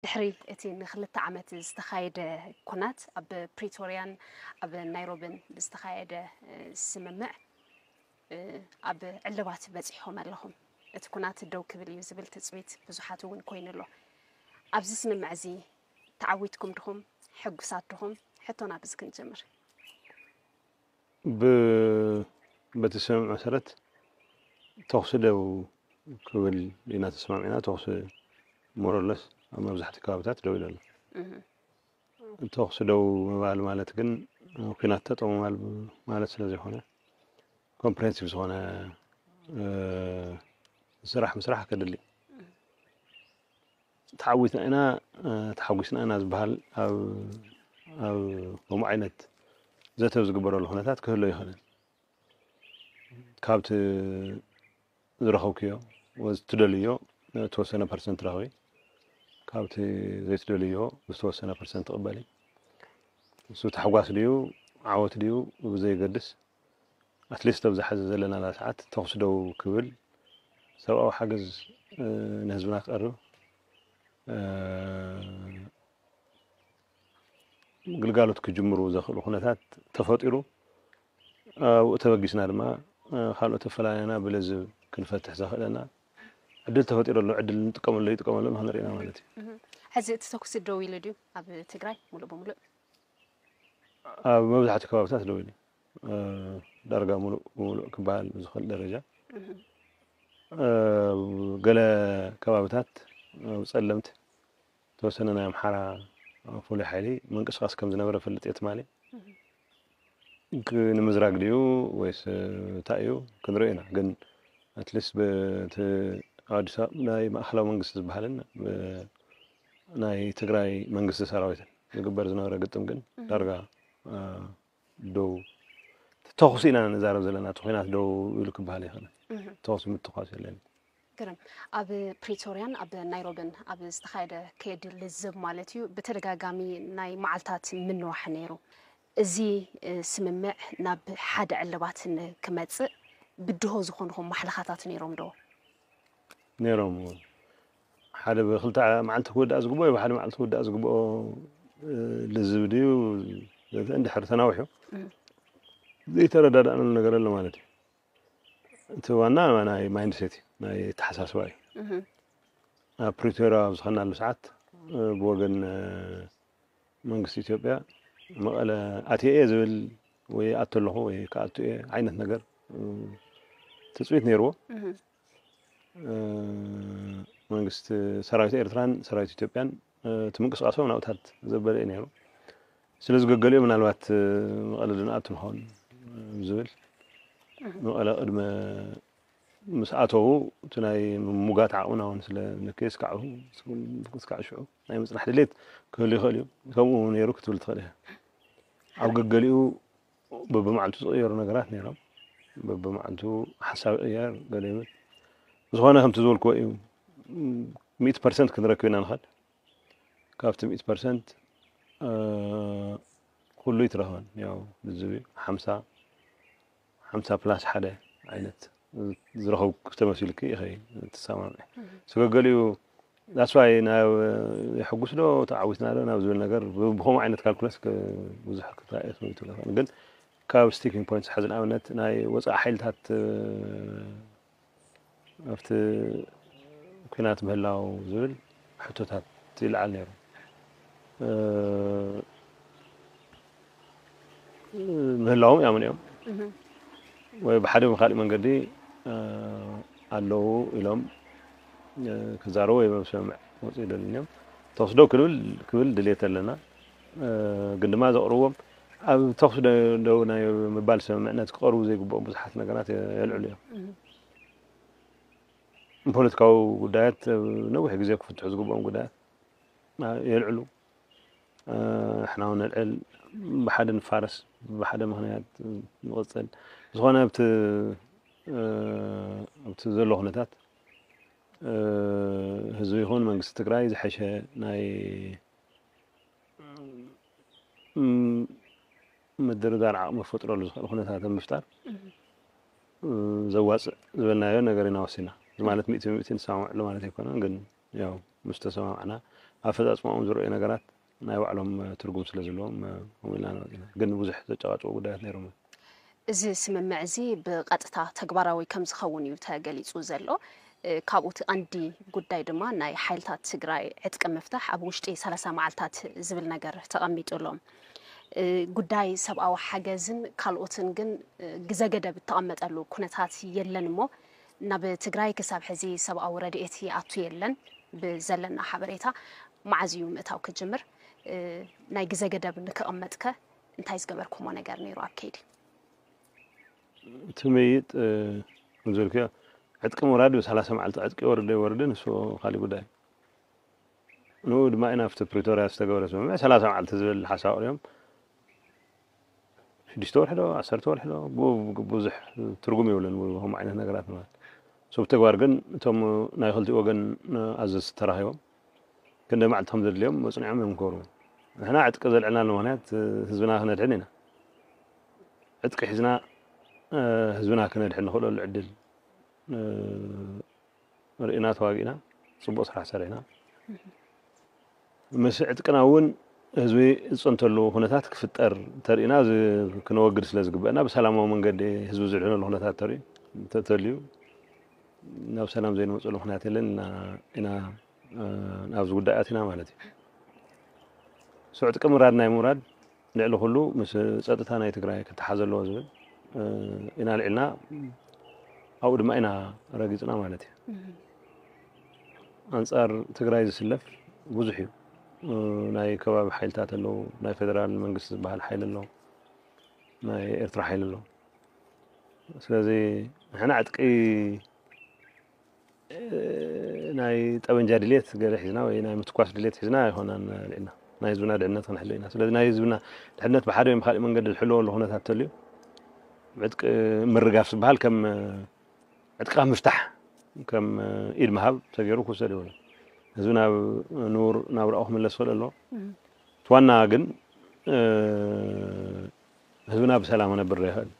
ድሕሪ እቲ ንክልተ ዓመት ዝተኻየደ ኩናት ኣብ ፕሪቶርያን ኣብ ናይሮብን ብዝተኻየደ ስምምዕ ኣብ ዕልባት በፂሖም ኣለኹም። እቲ ኩናት ደው ክብል እዩ ዝብል ትፅቢት ብዙሓት እውን ኮይኑ ኣሎ። ኣብዚ ስምምዕ እዚ ተዓዊትኩም ድኹም? ሕጉሳት ድኹም? ሕቶና ብዚ ክንጀምር። ብ በቲ ስምምዕ መሰረት ተኹሲ ደው ክብል ኢና ተስማሚዕና። ተኹሲ ሞሮለስ ኣብ መብዛሕትኡ ከባብታት ደው ኢሉ ኣሎ። ተኹሲ ደው ምባል ማለት ግን ኩናት ጠጠው ምባል ማለት ስለ ዘይኮነ ኮምፕሬንሲቭ ዝኾነ ስራሕ ምስራሕ ከድሊ። ተዓዊትና ኢና ተሓጒስና ኢና ዝበሃል ኣብ ከምኡ ዓይነት ዘተ ዝግበረሉ ኩነታት ክህሉ ይኽእልን። ካብቲ ዝረኸብክዮ ትደልዮ ተወሰነ ፐርሰንት ረኽቢ፣ ካብቲ ዘይትደልዮ ዝተወሰነ ፐርሰንት ትቕበሊ። እሱ ታሕጓስ ድዩ ዓወት ድዩ ብዘይገድስ ኣትሊስት ኣብዚ ሐዚ ዘለናላ ሰዓት ተኹሲ ደው ክብል ሰብኣዊ ሓገዝ ንህዝብና ክቐርብ ግልጋሎት ክጅምሩ ዘኽእሉ ኩነታት ተፈጢሩ ኣብኡ ተበጊስና ድማ ካልኦት ኣፈላላይና ብለዝብ ክንፈትሕ ዘኽእለና ዕድል ተፈጢሩ ኣሎ። ዕድል ንጥቀመሉ ይጥቀመሉ ንክንርኢ ኢና ማለት እዩ። ሕዚ እቲ ተኩሲ ደው ኢሉ ድዩ ኣብ ትግራይ ሙሉእ ብሙሉእ? ኣብ መብዛሕትኡ ከባብታት ደው ኢሉ ዳርጋ ሙሉእ ብሙሉእ ክበሃል ብዝኽእል ደረጃ ገለ ከባብታት ኣብ ፀለምቲ ዝተወሰነ ናይ ኣምሓራ ፍሉይ ሓይሊ ምንቅስቃስ ከም ዝነበረ ፈልጥ እየ ትማሊ። ንምዝራግ ድዩ ወይስ እንታይ እዩ ክንርኢ ኢና። ግን ኣትሊስት ብቲ ኣዲስ ኣበባ ናይ ማእኸላዊ መንግስቲ ዝበሃልን ናይ ትግራይ መንግስቲ ሰራዊትን ዝግበር ዝነበረ ግጥም ግን ዳርጋ ደው ተኹሲ ኢና ንዛረብ ዘለና። እቲ ኩናት ደው ኢሉ ክበሃል ይኽእል። ተኹሲ ምትኳስ የለን። ግርም። ኣብ ፕሪቶርያን ኣብ ናይሮብን ኣብ ዝተኻየደ ከይዲ ልዝብ ማለት እዩ ብተደጋጋሚ ናይ መዓልታት ምንዋሕ ነይሩ። እዚ ስምምዕ ናብ ሓደ ዕልባት ንክመፅእ ብድሆ ዝኾንኹም ማሕለኻታት ነይሮም ዶ? ነይሮም። ሓደ ብክልተ መዓልቲ ክውዳእ ዝግብኦ ወይ ብሓደ መዓልቲ ክውዳእ ዝግብኦ ልዝብ ድዩ እንድሕር ተናዊሑ ዘይተረዳዳእናሉ ነገር ኣሎ ማለት እዩ። እቲ ዋና ናይ ማይንድሴት እዩ፣ ናይ ኣተሓሳስባ እዩ። ኣብ ፕሪቶርያ ኣብ ዝኾናሉ ሰዓት ብወገን መንግስቲ ኢትዮጵያ መቐለ ኣትየ እየ ዝብል ወይ ኣቶ ኣለኹ ወይ ክኣቱ እየ ዓይነት ነገር ትፅቢት ነይርዎ። መንግስቲ ሰራዊት ኤርትራን ሰራዊት ኢትዮጵያን እቲ ምንቅስቃሶም ናብታት ዘበለ እዩ ነይሩ። ስለዚ ገገሊኡ ምናልባት መቐለ ድንኣቱ ንኸውን ዝብል መቐለ ቅድመ ምስ ኣተዉ እቲ ናይ ምሙጋት ዓቕምና እውን ስለ ንክስካዕሁ ስካዕ ሽዑ ናይ ምፅናሕ ድሌት ክህሉ ይኽእል እዩ። ከምኡ ነይሩ ክትብል ትኽእል ኢኻ። ኣብ ገገሊኡ በብመዓልቱ ዝቕየሩ ነገራት ነይሮም። በብመዓልቱ ሓሳብ ይቕየር ገለ ይብል። ዝኾነ ከምቲ ዝበልክዎ እዩ። ሚእቲ ፐርሰንት ክንረክብ ኢና ንኽእል። ካብቲ ሚእቲ ፐርሰንት ኩሉ ይትረኸበን ያው ብዝብ ሓምሳ ሓምሳ ፕላስ ሓደ ዓይነት ዝረኸብ ክተመሲልክ ኢኸ ትሰማምዕ ስገገሊኡ ዳስዋይ ናብ የሐጉስ ዶ ተዓዊትና ዶ ናብ ዝብል ነገር ብከምኡ ዓይነት ካልኩለስ ብዙሕ ክትረኣየ ትብል ትኽእል ግን ካብ ስቲኪንግ ፖይንትስ ሓዚ ንኣብነት ናይ ወፃኢ ሓይልታት ኣብቲ ኩናት ምህላው ዝብል ሕቶታት ይልዓል ነይሩ። ምህላዎም ያምን እዮም ወይ ብሓደ ብካሊእ መንገዲ ኣለዉ ኢሎም ክዛረቡ ወይ መብስምዕ መፁ ይደልን እዮም። ተወስዶ ክብል ክብል ድልየት ኣለና ግን ድማ ዘቕርብዎም ኣብ ተኹሲ ደው ናይ ምባል ስምምዕነት ክቐርቡ ዘይግብኦም ብዙሓት ነገራት የልዕሉ እዮም። ንፖለቲካዊ ጉዳያት ነዊሕ ግዜ ክፍትሑ ዝግብኦም ጉዳያት የልዕሉ። ሕና እውን ነልዕል፣ ብሓደ ንፋረስ፣ ብሓደ ምኽንያት ንቕፅል። ዝኾነ ኣብቲ ኣብቲ ዘሎ ኩነታት ህዝቢ ይኹን መንግስቲ ትግራይ ዝሐሸ ናይ ምድርዳር ዓቕሚ ክፈጥረሉ ዝኽእል ኩነታት ምፍጣር ዘዋፅእ ዝበልናዮ ነገር ኢና ወሲና። እዚ ማለት ሚእቲ ሚእቲ ንሰማምዕሉ ማለት ኣይኮነን፣ ግን ያው ምስ ተሰማማዕና ኣፈፃፅማኦም ዝረኣዩ ነገራት ናይ ባዕሎም ትርጉም ስለ ዘለዎም ከምኡ ኢልና ንመፅና። ግን ብዙሕ ዘጨቃጭቁ ጉዳያት ነይሮም። እዚ ስምምዕ እዚ ብቐጥታ ተግባራዊ ከም ዝኸውን እዩ ተገሊጹ ዘሎ። ካብኡ እቲ ቀንዲ ጉዳይ ድማ ናይ ሓይልታት ትግራይ ዕጥቂ ምፍታሕ ኣብ ውሽጢ ሰላሳ መዓልታት ዝብል ነገር ተቐሚጡ ኣሎ። ጉዳይ ሰብኣዊ ሓገዝን ካልኦትን ግን ግዘ ገደብ እተቐመጠሉ ኩነታት የለን እሞ ናብ ትግራይ ክሳብ ሕዚ ሰብኣዊ ረድኤት ይኣቱ የለን። ብዘለና ሓበሬታ መዓዝ እዩ ምእታው ክጅምር? ናይ ግዘ ገደብ ንክቕመጥከ እንታይ ዝገበርኩሞ ነገር ነይሩ ኣብ ከይዲ? ትምይጥ ዝልክዮ ዕጥቂ ምውራድ እዩ። ሰላሳ መዓልቲ ዕጥቂ ወርደ ወርደ ንሱ ካሊእ ጉዳይ። ንኡ ድማ ኢና ኣብቲ ፕሪቶርያ ዝተገበረ ስምምዕ ሰላሳ መዓልቲ ዝብል ሓሳብ ኣቕሪቦም ሽዱሽተ ወርሒ ዶ ዓሰርተ ወርሒ ዶ ብዙሕ ትርጉም የብሉን። ከምኡ ዓይነት ነገራት ማለት ሰብ ተግባር ግን እቶም ናይ ክልቲኡ ወገን ኣዘዝቲ ተራኺቦም ክንደ መዓልቲ ከም ዘድልዮም መፅኒዖም እዮም ክገብሩ። ንሕና ዕጥቂ ዘልዕልናሉ ምክንያት ህዝብና ክነድሕን ኢና። ዕጥቂ ሒዝና ህዝብና ክነድሕን ንኽእለሉ ዕድል ርኢና ተዋጊእና ፅቡቅ ስራሕ ሰሪሕና። ምስ ዕጥቅና እውን ህዝቢ ዝፀንተሉ ኩነታት ክፍጠር ተሪእና ክነወግድ ስለ ዝግበአና ብሰላማዊ መንገዲ ህዝቢ ዝድሕነሉ ኩነታት ተሪኡ ተተልዩ ናብ ሰላም ዘይንመፀሉ ምክንያት የለን ኢና ናብዚ ጉዳይ ኣቲና ማለት እዩ። ስዑ ዕጥቂ ምራድ ናይ ምውራድ ልዕሊ ኩሉ ምስ ፀጥታ ናይ ትግራይ ክተሓዝ ኣለዎ ዝብል ኢና ልዕልና ኣብኡ ድማ ኢና ረጊፅና ማለት እዩ። ኣንፃር ትግራይ ዝስለፍ ብዙሕ እዩ። ናይ ከባቢ ሓይልታት ኣለዉ፣ ናይ ፌደራል መንግስቲ ዝበሃል ሓይል ኣለዉ፣ ናይ ኤርትራ ሓይል ኣለዉ። ስለዚ ንሕና ዕጥቂ ናይ ጠበንጃ ድሌት ገለ ሒዝና ወይ ናይ ምትኳስ ድሌት ሒዝና ኣይኮናን ልዕልና ናይ ህዝብና ድሕነት ክንሕሉ ኢና። ስለዚ ናይ ህዝብና ድሕነት ብሓደ ወይ ብካሊእ መንገዲ ዝሕለወሉ ኩነታት ተልዩ ዕጥቂ ምርጋፍ ዝበሃል ከም ዕጥቃ ምፍታሕ ከም ኢድ ምሃብ ተገይሩ ክውሰድ ይብሉ። ህዝቢ ናብ ንቡር ናብራኡ ክምለስ ይኽእል ኣሎ። እቲ ዋና ግን ህዝብና ብሰላም ክነብር ዶ ይኽእል?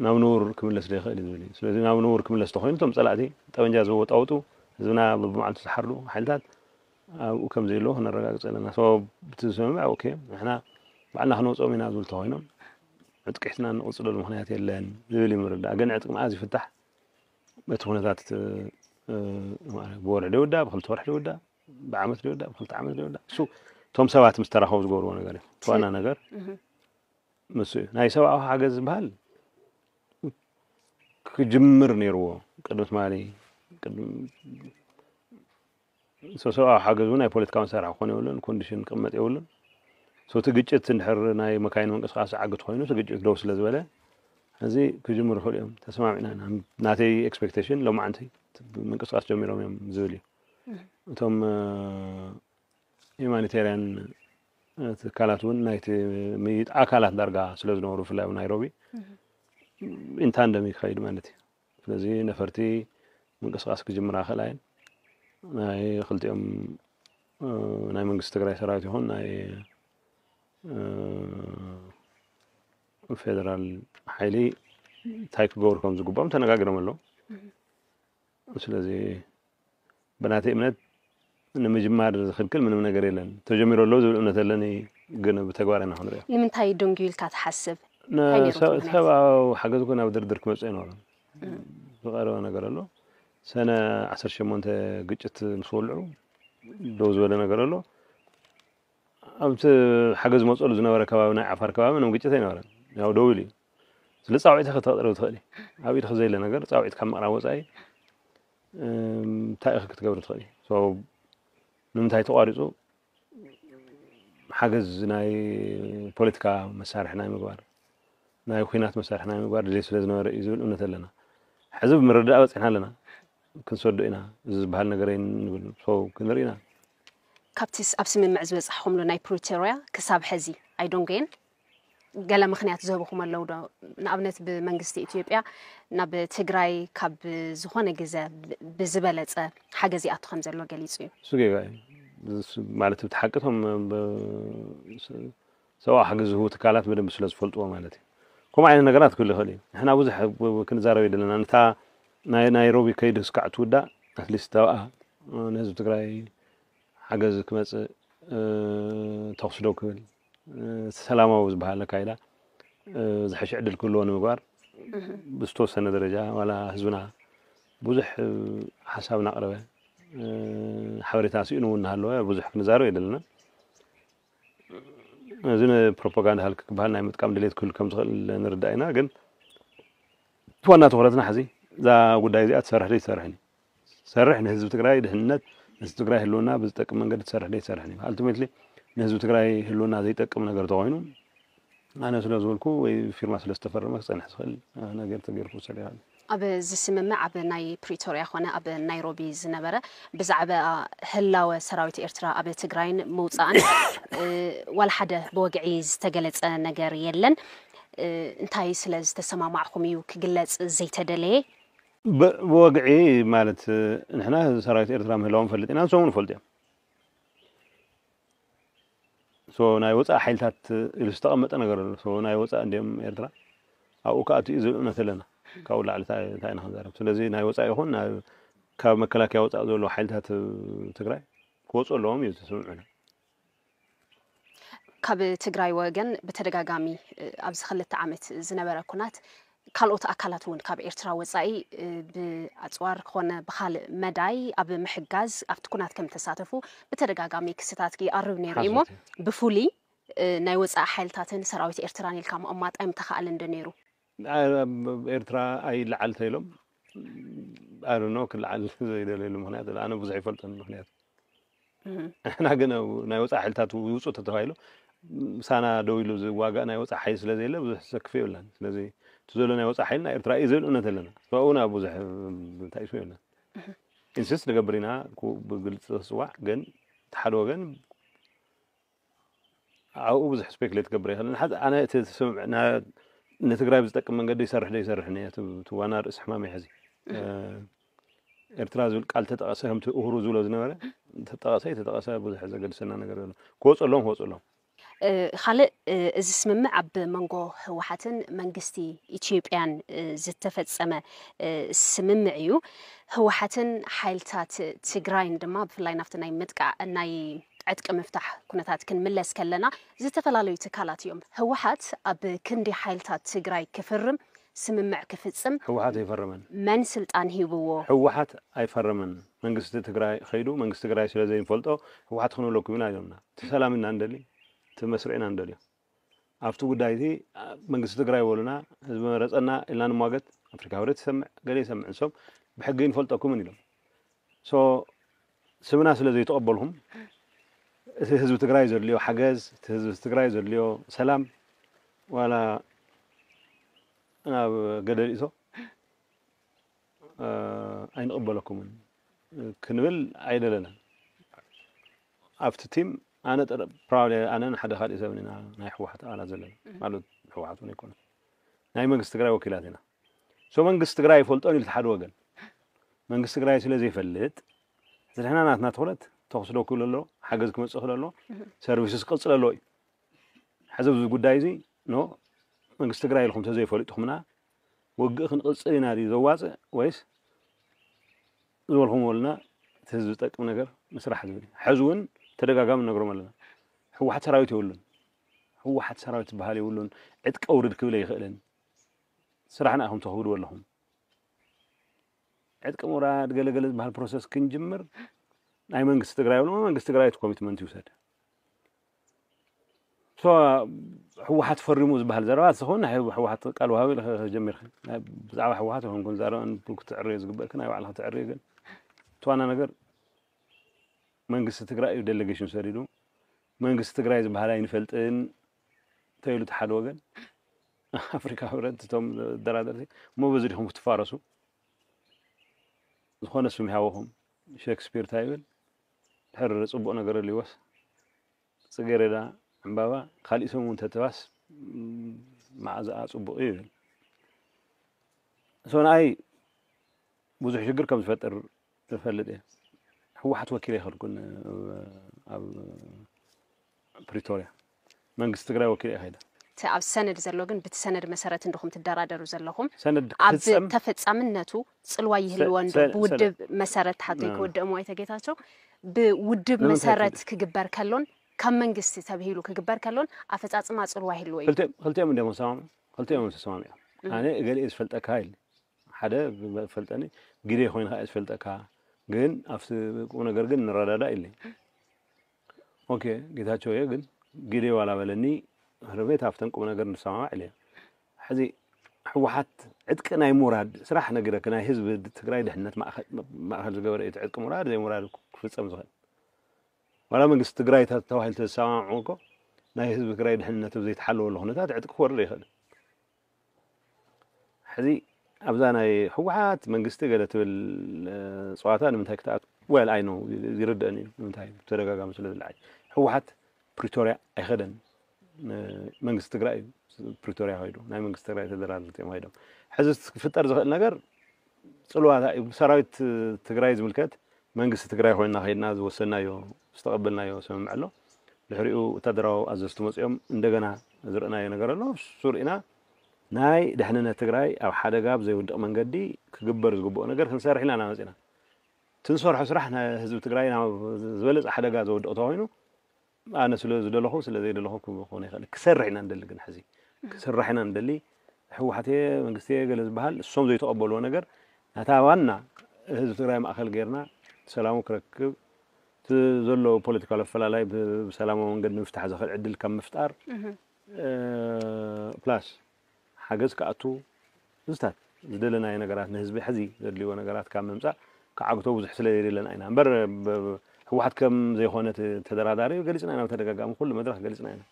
ናብ ንቡር ክምለስ ዶ ይኽእል እዩ ዝብል እዩ። ስለዚ ናብ ንቡር ክምለስ ተኾይኑ እቶም ፀላእቲ ጠበንጃ ዘወጣውጡ ህዝብና በብመዓልቱ ዝሓርዱ ሓይልታት ኣብኡ ከም ዘየለዉ ክነረጋግፅ ኣለና። ሰበብ እቲ ዝሰምዕ ኦኬ ንሕና ባዕልና ክነውፅኦም ኢና ዝብል ተኾይኖም ዕጥቂ ሒዝና እንቕፅለሉ ምኽንያት የለን ዝብል እዩ ምርዳእ። ግን ዕጥቂ መዓዝ ይፍታሕ? በቲ ኩነታት ብወርሒ ዶ ይውዳእ፣ ብክልተ ወርሒ ዶ ይውዳእ፣ ብዓመት ዶ ይውዳእ፣ ብክልተ ዓመት ዶ ይውዳእ፣ እሱ እቶም ሰባት ምስ ተራኸቡ ዝገብርዎ ነገር እዩ። እቲ ዋና ነገር ንሱ እዩ። ናይ ሰብኣዊ ሓገዝ ዝበሃል ክጅምር ነይርዎ ቅድሚ ትማሊ። ሰብኣዊ ሓገዝ እውን ናይ ፖለቲካዊ መሳርሒ ክኾን የብሉን፣ ኮንዲሽን ክቕመጥ የብሉን። እቲ ግጭት እንድሕር ናይ መካይን ምንቅስቃስ ዝዓግት ኮይኑ እቲ ግጭት ደው ስለ ዝበለ ሕዚ ክጅምሩ ይኽእሉ እዮም ተሰማሚዕና ኢና። ናተይ ኤክስፔክቴሽን ሎማዓንቲ ምንቅስቃስ ጀሚሮም እዮም ዝብል እዩ። እቶም ሂማኒቴርያን ትካላት እውን ናይቲ ምይይጥ ኣካላት ዳርጋ ስለ ዝነበሩ ብፍላይ ኣብ ናይሮቢ ኢንታንደም እዩ ክኸይድ ማለት እዩ። ስለዚ ነፈርቲ ምንቅስቃስ ክጅምራ ክእላ እየን። ናይ ክልቲኦም ናይ መንግስቲ ትግራይ ሰራዊት ይኹን ናይ ፌደራል ሓይሊ እንታይ ክገብሩ ከም ዝግባኦም ተነጋጊሮም ኣለዉ። ስለዚ ብናተይ እምነት ንምጅማር ዝኽልክል ምንም ነገር የለን። ተጀሚሩ ኣሎ ዝብል እምነት ኣለኒ፣ ግን ብተግባር ኢና ክንሪኦ። ንምንታይ ደንጉዩ ኢልካ ትሓስብ? እንታይ ነይሩ እቲ ምኽንያት? ሰብኣዊ ሓገዝ እኮ ናብ ድርድር ክመፅእ ኣይነበሮን። ዝቐረበ ነገር ኣሎ። ሰነ ዓሰርተ ሸሞንተ ግጭት ምስ ወልዑ ደው ዝበለ ነገር ኣሎ። ኣብቲ ሓገዝ ዝመፀሉ ዝነበረ ከባቢ ናይ ዓፋር ከባቢ ምንም ግጭት ኣይነበረን። ያው ደው ኢሉ እዩ። ስለ ፃውዒት ኢኺ ክትፈጥሪ ትኽእሊ። ኣብ ኢድኺ ዘየለ ነገር ፃውዒት ካብ ምቕራብ ወፃኢ እንታይ ኢኺ ክትገብሪ ትኽእሊ? ንምንታይ ተቋሪፁ? ሓገዝ ናይ ፖለቲካ መሳርሒ ናይ ምግባር ናይ ኩናት መሳርሒ ናይ ምግባር ድሌት ስለ ዝነበረ እዩ ዝብል እምነት ኣለና። ሕዚ ብምርዳእ በፂሕና ኣለና። ክንሰዶ ኢና፣ እዚ ዝበሃል ነገር ኣይንብል፣ ክንርኢ ኢና። ካብቲ ኣብ ስምምዕ ዝበፃሕኹምሉ ናይ ፕሪቶርያ ክሳብ ሕዚ ኣይደንጎየን? ገለ ምኽንያት ዝህብኹም ኣለዉ ዶ? ንኣብነት ብመንግስቲ ኢትዮጵያ ናብ ትግራይ ካብ ዝኾነ ግዘ ብዝበለፀ ሓገዝ ይኣቱ ከም ዘሎ ገሊፁ እዩ። እሱ ጌጋ እዩ። ማለት እቲ ሓቂ እቶም ሰብኣዊ ሓገዝ ዝህቡ ትካላት በደንብ ስለ ዝፈልጥዎ ማለት እዩ። ከምኡ ዓይነት ነገራት ክህሉ ይኽእል እዩ። ንሕና ብዙሕ ክንዛረብ የድለና። ነታ ናይ ናይሮቢ ከይዲ እስካዕ ትውዳእ ኣትሊስት ተብኣ ንህዝቢ ትግራይ ሓገዝ ክመፅእ፣ ተኹሲ ደው ክብል፣ ሰላማዊ ዝበሃል ኣካይዳ ዝሐሸ ዕድል ክህልዎ ንምግባር ብዝተወሰነ ደረጃ ዋላ ህዝብና ብዙሕ ሓሳብ እናቕረበ ሓበሬታ ስኢኑ እውን እናሃለወ ብዙሕ ክንዛረብ የደለና። እዚ ንፕሮፓጋንዳ ሃልክ ክበሃል ናይ ምጥቃም ድሌት ክህሉ ከም ዝኽእል ንርዳእ ኢና። ግን እቲ ዋና ትኹረትና ሕዚ እዛ ጉዳይ እዚኣ ትሰርሕ ዶ ይሰርሕን እዩ። ትሰርሕ ንህዝቢ ትግራይ ድሕንነት፣ ንህዝቢ ትግራይ ህልውና ብዝጠቅም መንገዲ ትሰርሕ ዶ ይሰርሕን እዩ። ኣልቲሜትሊ ንህዝቢ ትግራይ ህልውና ዘይጠቅም ነገር ተኾይኑ ኣነ ስለ ዝበልኩ ወይ ፊርማ ስለ ዝተፈረመ ክፀንሕ ዝኽእል ነገር ተገይሩ ክውሰድ ይኽእል። ኣብ እዚ ስምምዕ ኣብ ናይ ፕሪቶርያ ኮነ ኣብ ናይሮቢ ዝነበረ ብዛዕባ ህላወ ሰራዊት ኤርትራ ኣብ ትግራይን ምውፃእን ዋላ ሓደ ብወግዒ ዝተገለፀ ነገር የለን። እንታይ ስለ ዝተሰማማዕኹም እዩ ክግለፅ ዘይተደለየ? ብወግዒ ማለት ንሕና ሰራዊት ኤርትራ ምህላዎም ፈልጥ ኢና፣ ንሶም ንፈልጡ እዮም። ሶ ናይ ወፃኢ ሓይልታት ኢሉ ዝተቐመጠ ነገር ኣሎ። ሶ ናይ ወፃኢ እንዲኦም ኤርትራ ኣብኡ ከኣቱ እዩ ዝብል እምነት ኣለና። ካብኡ ላዕሊ እንታይ እንታይ ኢና ክንዛረብ? ስለዚ ናይ ወፃኢ ይኹን ናብ ካብ መከላከያ ወፃኢ ዘሎ ሓይልታት ትግራይ ክወፁ ኣለዎም እዩ ተስምዑና። ካብ ትግራይ ወገን ብተደጋጋሚ ኣብዚ ክልተ ዓመት ዝነበረ ኩናት ካልኦት ኣካላት እውን ካብ ኤርትራ ወፃኢ ብኣፅዋር ክኾነ ብካልእ መዳይ ኣብ ምሕጋዝ ኣብቲ ኩናት ከም ተሳተፉ ብተደጋጋሚ ክስታት ይቐርብ ነይሩ እዩ እሞ ብፍሉይ ናይ ወፃኢ ሓይልታትን ሰራዊት ኤርትራን ኢልካ ምቕማጥ ኣይምተኻእለን ዶ ነይሩ? ኤርትራ ኣይለዓል ተይሎም ኣርኖ ክለዓል ዘይደለሉ ምክንያት ኣነ ብዙሕ ይፈልጠን ምክንያት ንሕና ግን ናይ ወፃኢ ሓይልታት ይውፁ ተተባሂሉ ምሳና ደው ኢሉ ዝዋጋእ ናይ ወፃኢ ሓይል ስለዘየለ ብዙሕ ዘሰክፍ የብልናን። ስለዚ እቲ ዘሎ ናይ ወፃኢ ሓይል ናይ ኤርትራ እዩ ዝብል እምነት ኣለና። ኣብኡ ናብ ብዙሕ እንታይ ኢሱ የብልናን። ኢንስስት ንገብር ኢና ብግልፂ ዝፅዋዕ ግን እቲ ሓደ ወገን ኣብኡ ብዙሕ ስፔክሌት ክገብር ይኽእል። ንሓ ኣነ እቲ ስምዕ ንትግራይ ብዝጠቅም መንገዲ ይሰርሕ ዶ ይሰርሕን እየ እቲ ዋና ርእሲ ሕማም ሕዚ ኤርትራ ዝብል ቃል ተጠቐሰ ከምቲ እሁሩ ዝብሎ ዝነበረ ተጠቐሰ ተጠቐሰ ብዙሕ ዘገድሰና ነገር ዘሎ ክወፁ ኣለዎም ክወፁ ኣለዎም። ካልእ እዚ ስምምዕ ኣብ መንጎ ህወሓትን መንግስቲ ኢትዮጵያን ዝተፈፀመ ስምምዕ እዩ። ህወሓትን ሓይልታት ትግራይን ድማ ብፍላይ ናብቲ ናይ ምጥቃዕ ናይ ዕጥቂ ምፍታሕ ኩነታት ክንምለስ ከለና ዝተፈላለዩ ትካላት እዮም። ህወሓት ኣብ ክንዲ ሓይልታት ትግራይ ክፍርም ስምምዕ ክፍፅም ህወሓት ኣይፈረመን። መን ስልጣን ሂብዎ? ህወሓት ኣይፈረመን። መንግስቲ ትግራይ ከይዱ መንግስቲ ትግራይ ስለ ዘይንፈልጦ ህወሓት ክንብለኩም ኢና ኢሎምና። እቲ ሰላም ኢና ንደሊ፣ እቲ መስርዕ ኢና ንደልዮ። ኣብቲ ጉዳይ እቲ መንግስቲ ትግራይ በሉና፣ ህዝቢ መረፀና ኢልና ንሟገት። ኣፍሪካ ህብረት ይሰምዕ፣ ገለ ይሰምዕ። ንሶም ብሕጊ ይንፈልጠኩምን ኢሎም። ሶ ስምና ስለ ዘይተቐበልኩም እቲ ህዝቢ ትግራይ ዘድልዮ ሓገዝ፣ እቲ ህዝቢ ትግራይ ዘድልዮ ሰላም ዋላ ናብ ገደል ይእቶ ኣይንቕበለኩምን ክንብል ኣይደለናን። ኣብቲ ቲም ኣነ ጥረ- ፕራውሊ ኣነን ሓደ ካልእ ሰብን ኢና ናይ ህወሓት ኣባላት ዘለና ማለት ህወሓት እውን ኣይኮነን ናይ መንግስቲ ትግራይ ወኪላት ኢና። ሶ መንግስቲ ትግራይ ይፈልጦን ኢሉ ሓደ ወገን መንግስቲ ትግራይ ስለ ዘይፈልጥ ዝሕና ናትና ትኹረት ተኹስ ዶ ክብል ኣሎ ሓገዝ ክመፅእ ክእል ኣሎ ሰርቪስስ ክቅፅል ኣለዎ እዩ። ሕዚ ኣብዚ ጉዳይ እዚ ኖ መንግስቲ ትግራይ ኢልኩም ተዘይፈሊጥኩምና ውግእ ክንቕፅል ኢና ድዩ ዘዋፅእ ወይስ ዝበልኩም ወልና እቲ ህዝቢ ዝጠቅም ነገር ንስራሕ ዝብል እዩ። ሕዚ እውን ተደጋጋሚ ንነግሮም ኣለና። ህወሓት ሰራዊት የብሉን። ህወሓት ሰራዊት ዝበሃል የብሉን። ዕጥቂ ኣውርድ ክብል ኣይኽእልን። ስራሕና ኢኹም ተኽብድዎ ኣለኹም። ዕጥቂ ምውራድ ገለገለ ዝበሃል ፕሮሰስ ክንጅምር ናይ መንግስቲ ትግራይ ብሎ መንግስቲ ትግራይ እቲ ኮሚትመንት ይውሰድ። ህወሓት ፈሪሙ ዝበሃል ዘረባ ዝኸውን ናይ ህወሓት ቃል ወሃቢ ጀሚርካ ብዛዕባ ህወሓት ይኹን ክንዛረብ ክትዕርዮ ዝግበርክ ናይ ባዕልካ ትዕርዮ ግን እቲ ዋና ነገር መንግስቲ ትግራይ እዩ ዴሌጌሽን ሰዲዱ መንግስቲ ትግራይ ዝበሃል ኣይንፈልጥን ተይሉ እቲ ሓደ ወገን ኣፍሪካ ህብረት እቶም ደራደርቲ እሞ በዚ ዲኹም ክትፋረሱ ዝኾነ ስም ይሃወኹም ሼክስፒር እንታይ ይብል ድሕር ፅቡቕ ነገር ኣልይወስ ፅጌሬዳ ዕምባባ ካሊእ ሰም እውን ተተባስ መዓዛኣ ፅቡቕ እዩ ይብል ሶ ንኣይ ብዙሕ ሽግር ከም ዝፈጥር እፈልጥ እየ ህወሓት ወኪለ ይኸድኩን ኣብ ፕሪቶርያ መንግስቲ ትግራይ ወኪለ እየ ከይደ እቲ ኣብ ሰነድ ዘሎ ግን ብቲ ሰነድ መሰረት እንድኹም ትደራደሩ ዘለኹም ሰነድ ኣብ ክትፍጸም ተፈጻምነቱ ጽልዋ ይህልዎ እንዶ ሰ- ሰ- ብውድብ መሰረት ተሓቶ እ። ክወድኦም ኣይተ ጌታቸው ብውድብ መሰረት ክግበር ከሎን ካብ መንግስቲ ተብሂሉ ክግበር ከሎን ኣፈጻጽማ ጽልዋ ይህልዎ እዩ። ክልቲኦም እንዲም ተሰማምዑ። ክልቲኦም እዮም ተሰማሚዖም። ኣነ እገሌ ዝፈልጠካ ኢል ሓደ ፈልጠኒ፣ ግዴ ኮይንካ እየ ዝፈልጠካ፣ ግን ኣብቲ ቁም ነገር ግን ንረዳዳእ ኢለይ። ኦኬ፣ ጌታቸው እየ ግን ግዴ ዋላ በለኒ፣ ረቤት ኣብተን ቁም ነገር ንሰማማዕ ኢለ። ሕዚ ህወሓት ዕጥቂ ናይ ምውራድ ስራሕ ነግረክ፣ ናይ ህዝቢ ትግራይ ድሕነት ማእኸል ዝገበረ እዩ። ዕጥቂ ምውራድ ዘይምውራድ ክፍፀም ዝኽእል ዋላ መንግስቲ ትግራይ ተባሂሉ ተዝሰማምዑ እኮ ናይ ህዝቢ ትግራይ ድሕነት ኣብ ዘይተሓለወሉ ኩነታት ዕጥቂ ክወርድ ይኽእል። ሕዚ ኣብዛ ናይ ህወሓት መንግስቲ ገለ ትብል ጸዋታ ንምንታይ ክትኣት ወል ኣይ ነው ይርደአኒ እዩ። ንምንታይ ብተደጋጋሚ ስለ ዝለዓል ህወሓት ፕሪቶሪያ ኣይኸደን። መንግስቲ ትግራይ እዩ ፕሪቶሪያ ከይዱ፣ ናይ መንግስቲ ትግራይ ተደራደርቲ እዮም ከይዶም። ሕዚ ክፍጠር ዝኽእል ነገር ጽልዋታ እዩ። ሰራዊት ትግራይ ዝምልከት መንግስቲ ትግራይ ኮይንና ከይድና ዝወሰናዮ ዝተቐበልናዮ ስምምዕ ኣሎ። ድሕሪኡ ወታደራዊ ኣዘዝቲ መፂኦም እንደገና ዝርእናዮ ነገር ኣሎ። እሱ ርኢና ናይ ድሕንነት ትግራይ ኣብ ሓደጋ ብዘይወድቕ መንገዲ ክግበር ዝግብኦ ነገር ክንሰርሕ ኢና ኢና መፂና። እቲ ንሰርሖ ስራሕ ንህዝቢ ትግራይ ናብ ዝበለፀ ሓደጋ ዘወድቕ ተኮይኑ ኣነ ስለ ዝደለኹ ስለ ዘይደለኹ ክኸውን ይኽእል። ክሰርሕ ኢና ንደሊ ግን ሕዚ ክስራሕ ኢና ንደሊ። ህወሓት እየ መንግስቲ እየ ገለ ዝበሃል እሶም ዘይተቐበልዎ ነገር ናታ ዋና ህዝቢ ትግራይ ማእኸል ጌርና ሰላሙ ክረክብ እቲ ዘሎ ፖለቲካል ኣፈላላይ ብሰላማዊ መንገዲ ንምፍታሕ ዘኽእል ዕድል ካብ ምፍጣር ፕላስ ሓገዝ ክኣቱ ምስታት ዝደለናዮ ነገራት ንህዝቢ ሕዚ ዘድልይዎ ነገራት ካብ ምምፃእ ክዓግቶ ብዙሕ ስለ የደለና ኢና እምበር ህወሓት ከም ዘይኮነ ተደራዳሪ ገሊፅና ኢና ብተደጋጋሚ ኩሉ መድረክ ገሊፅና ኢና።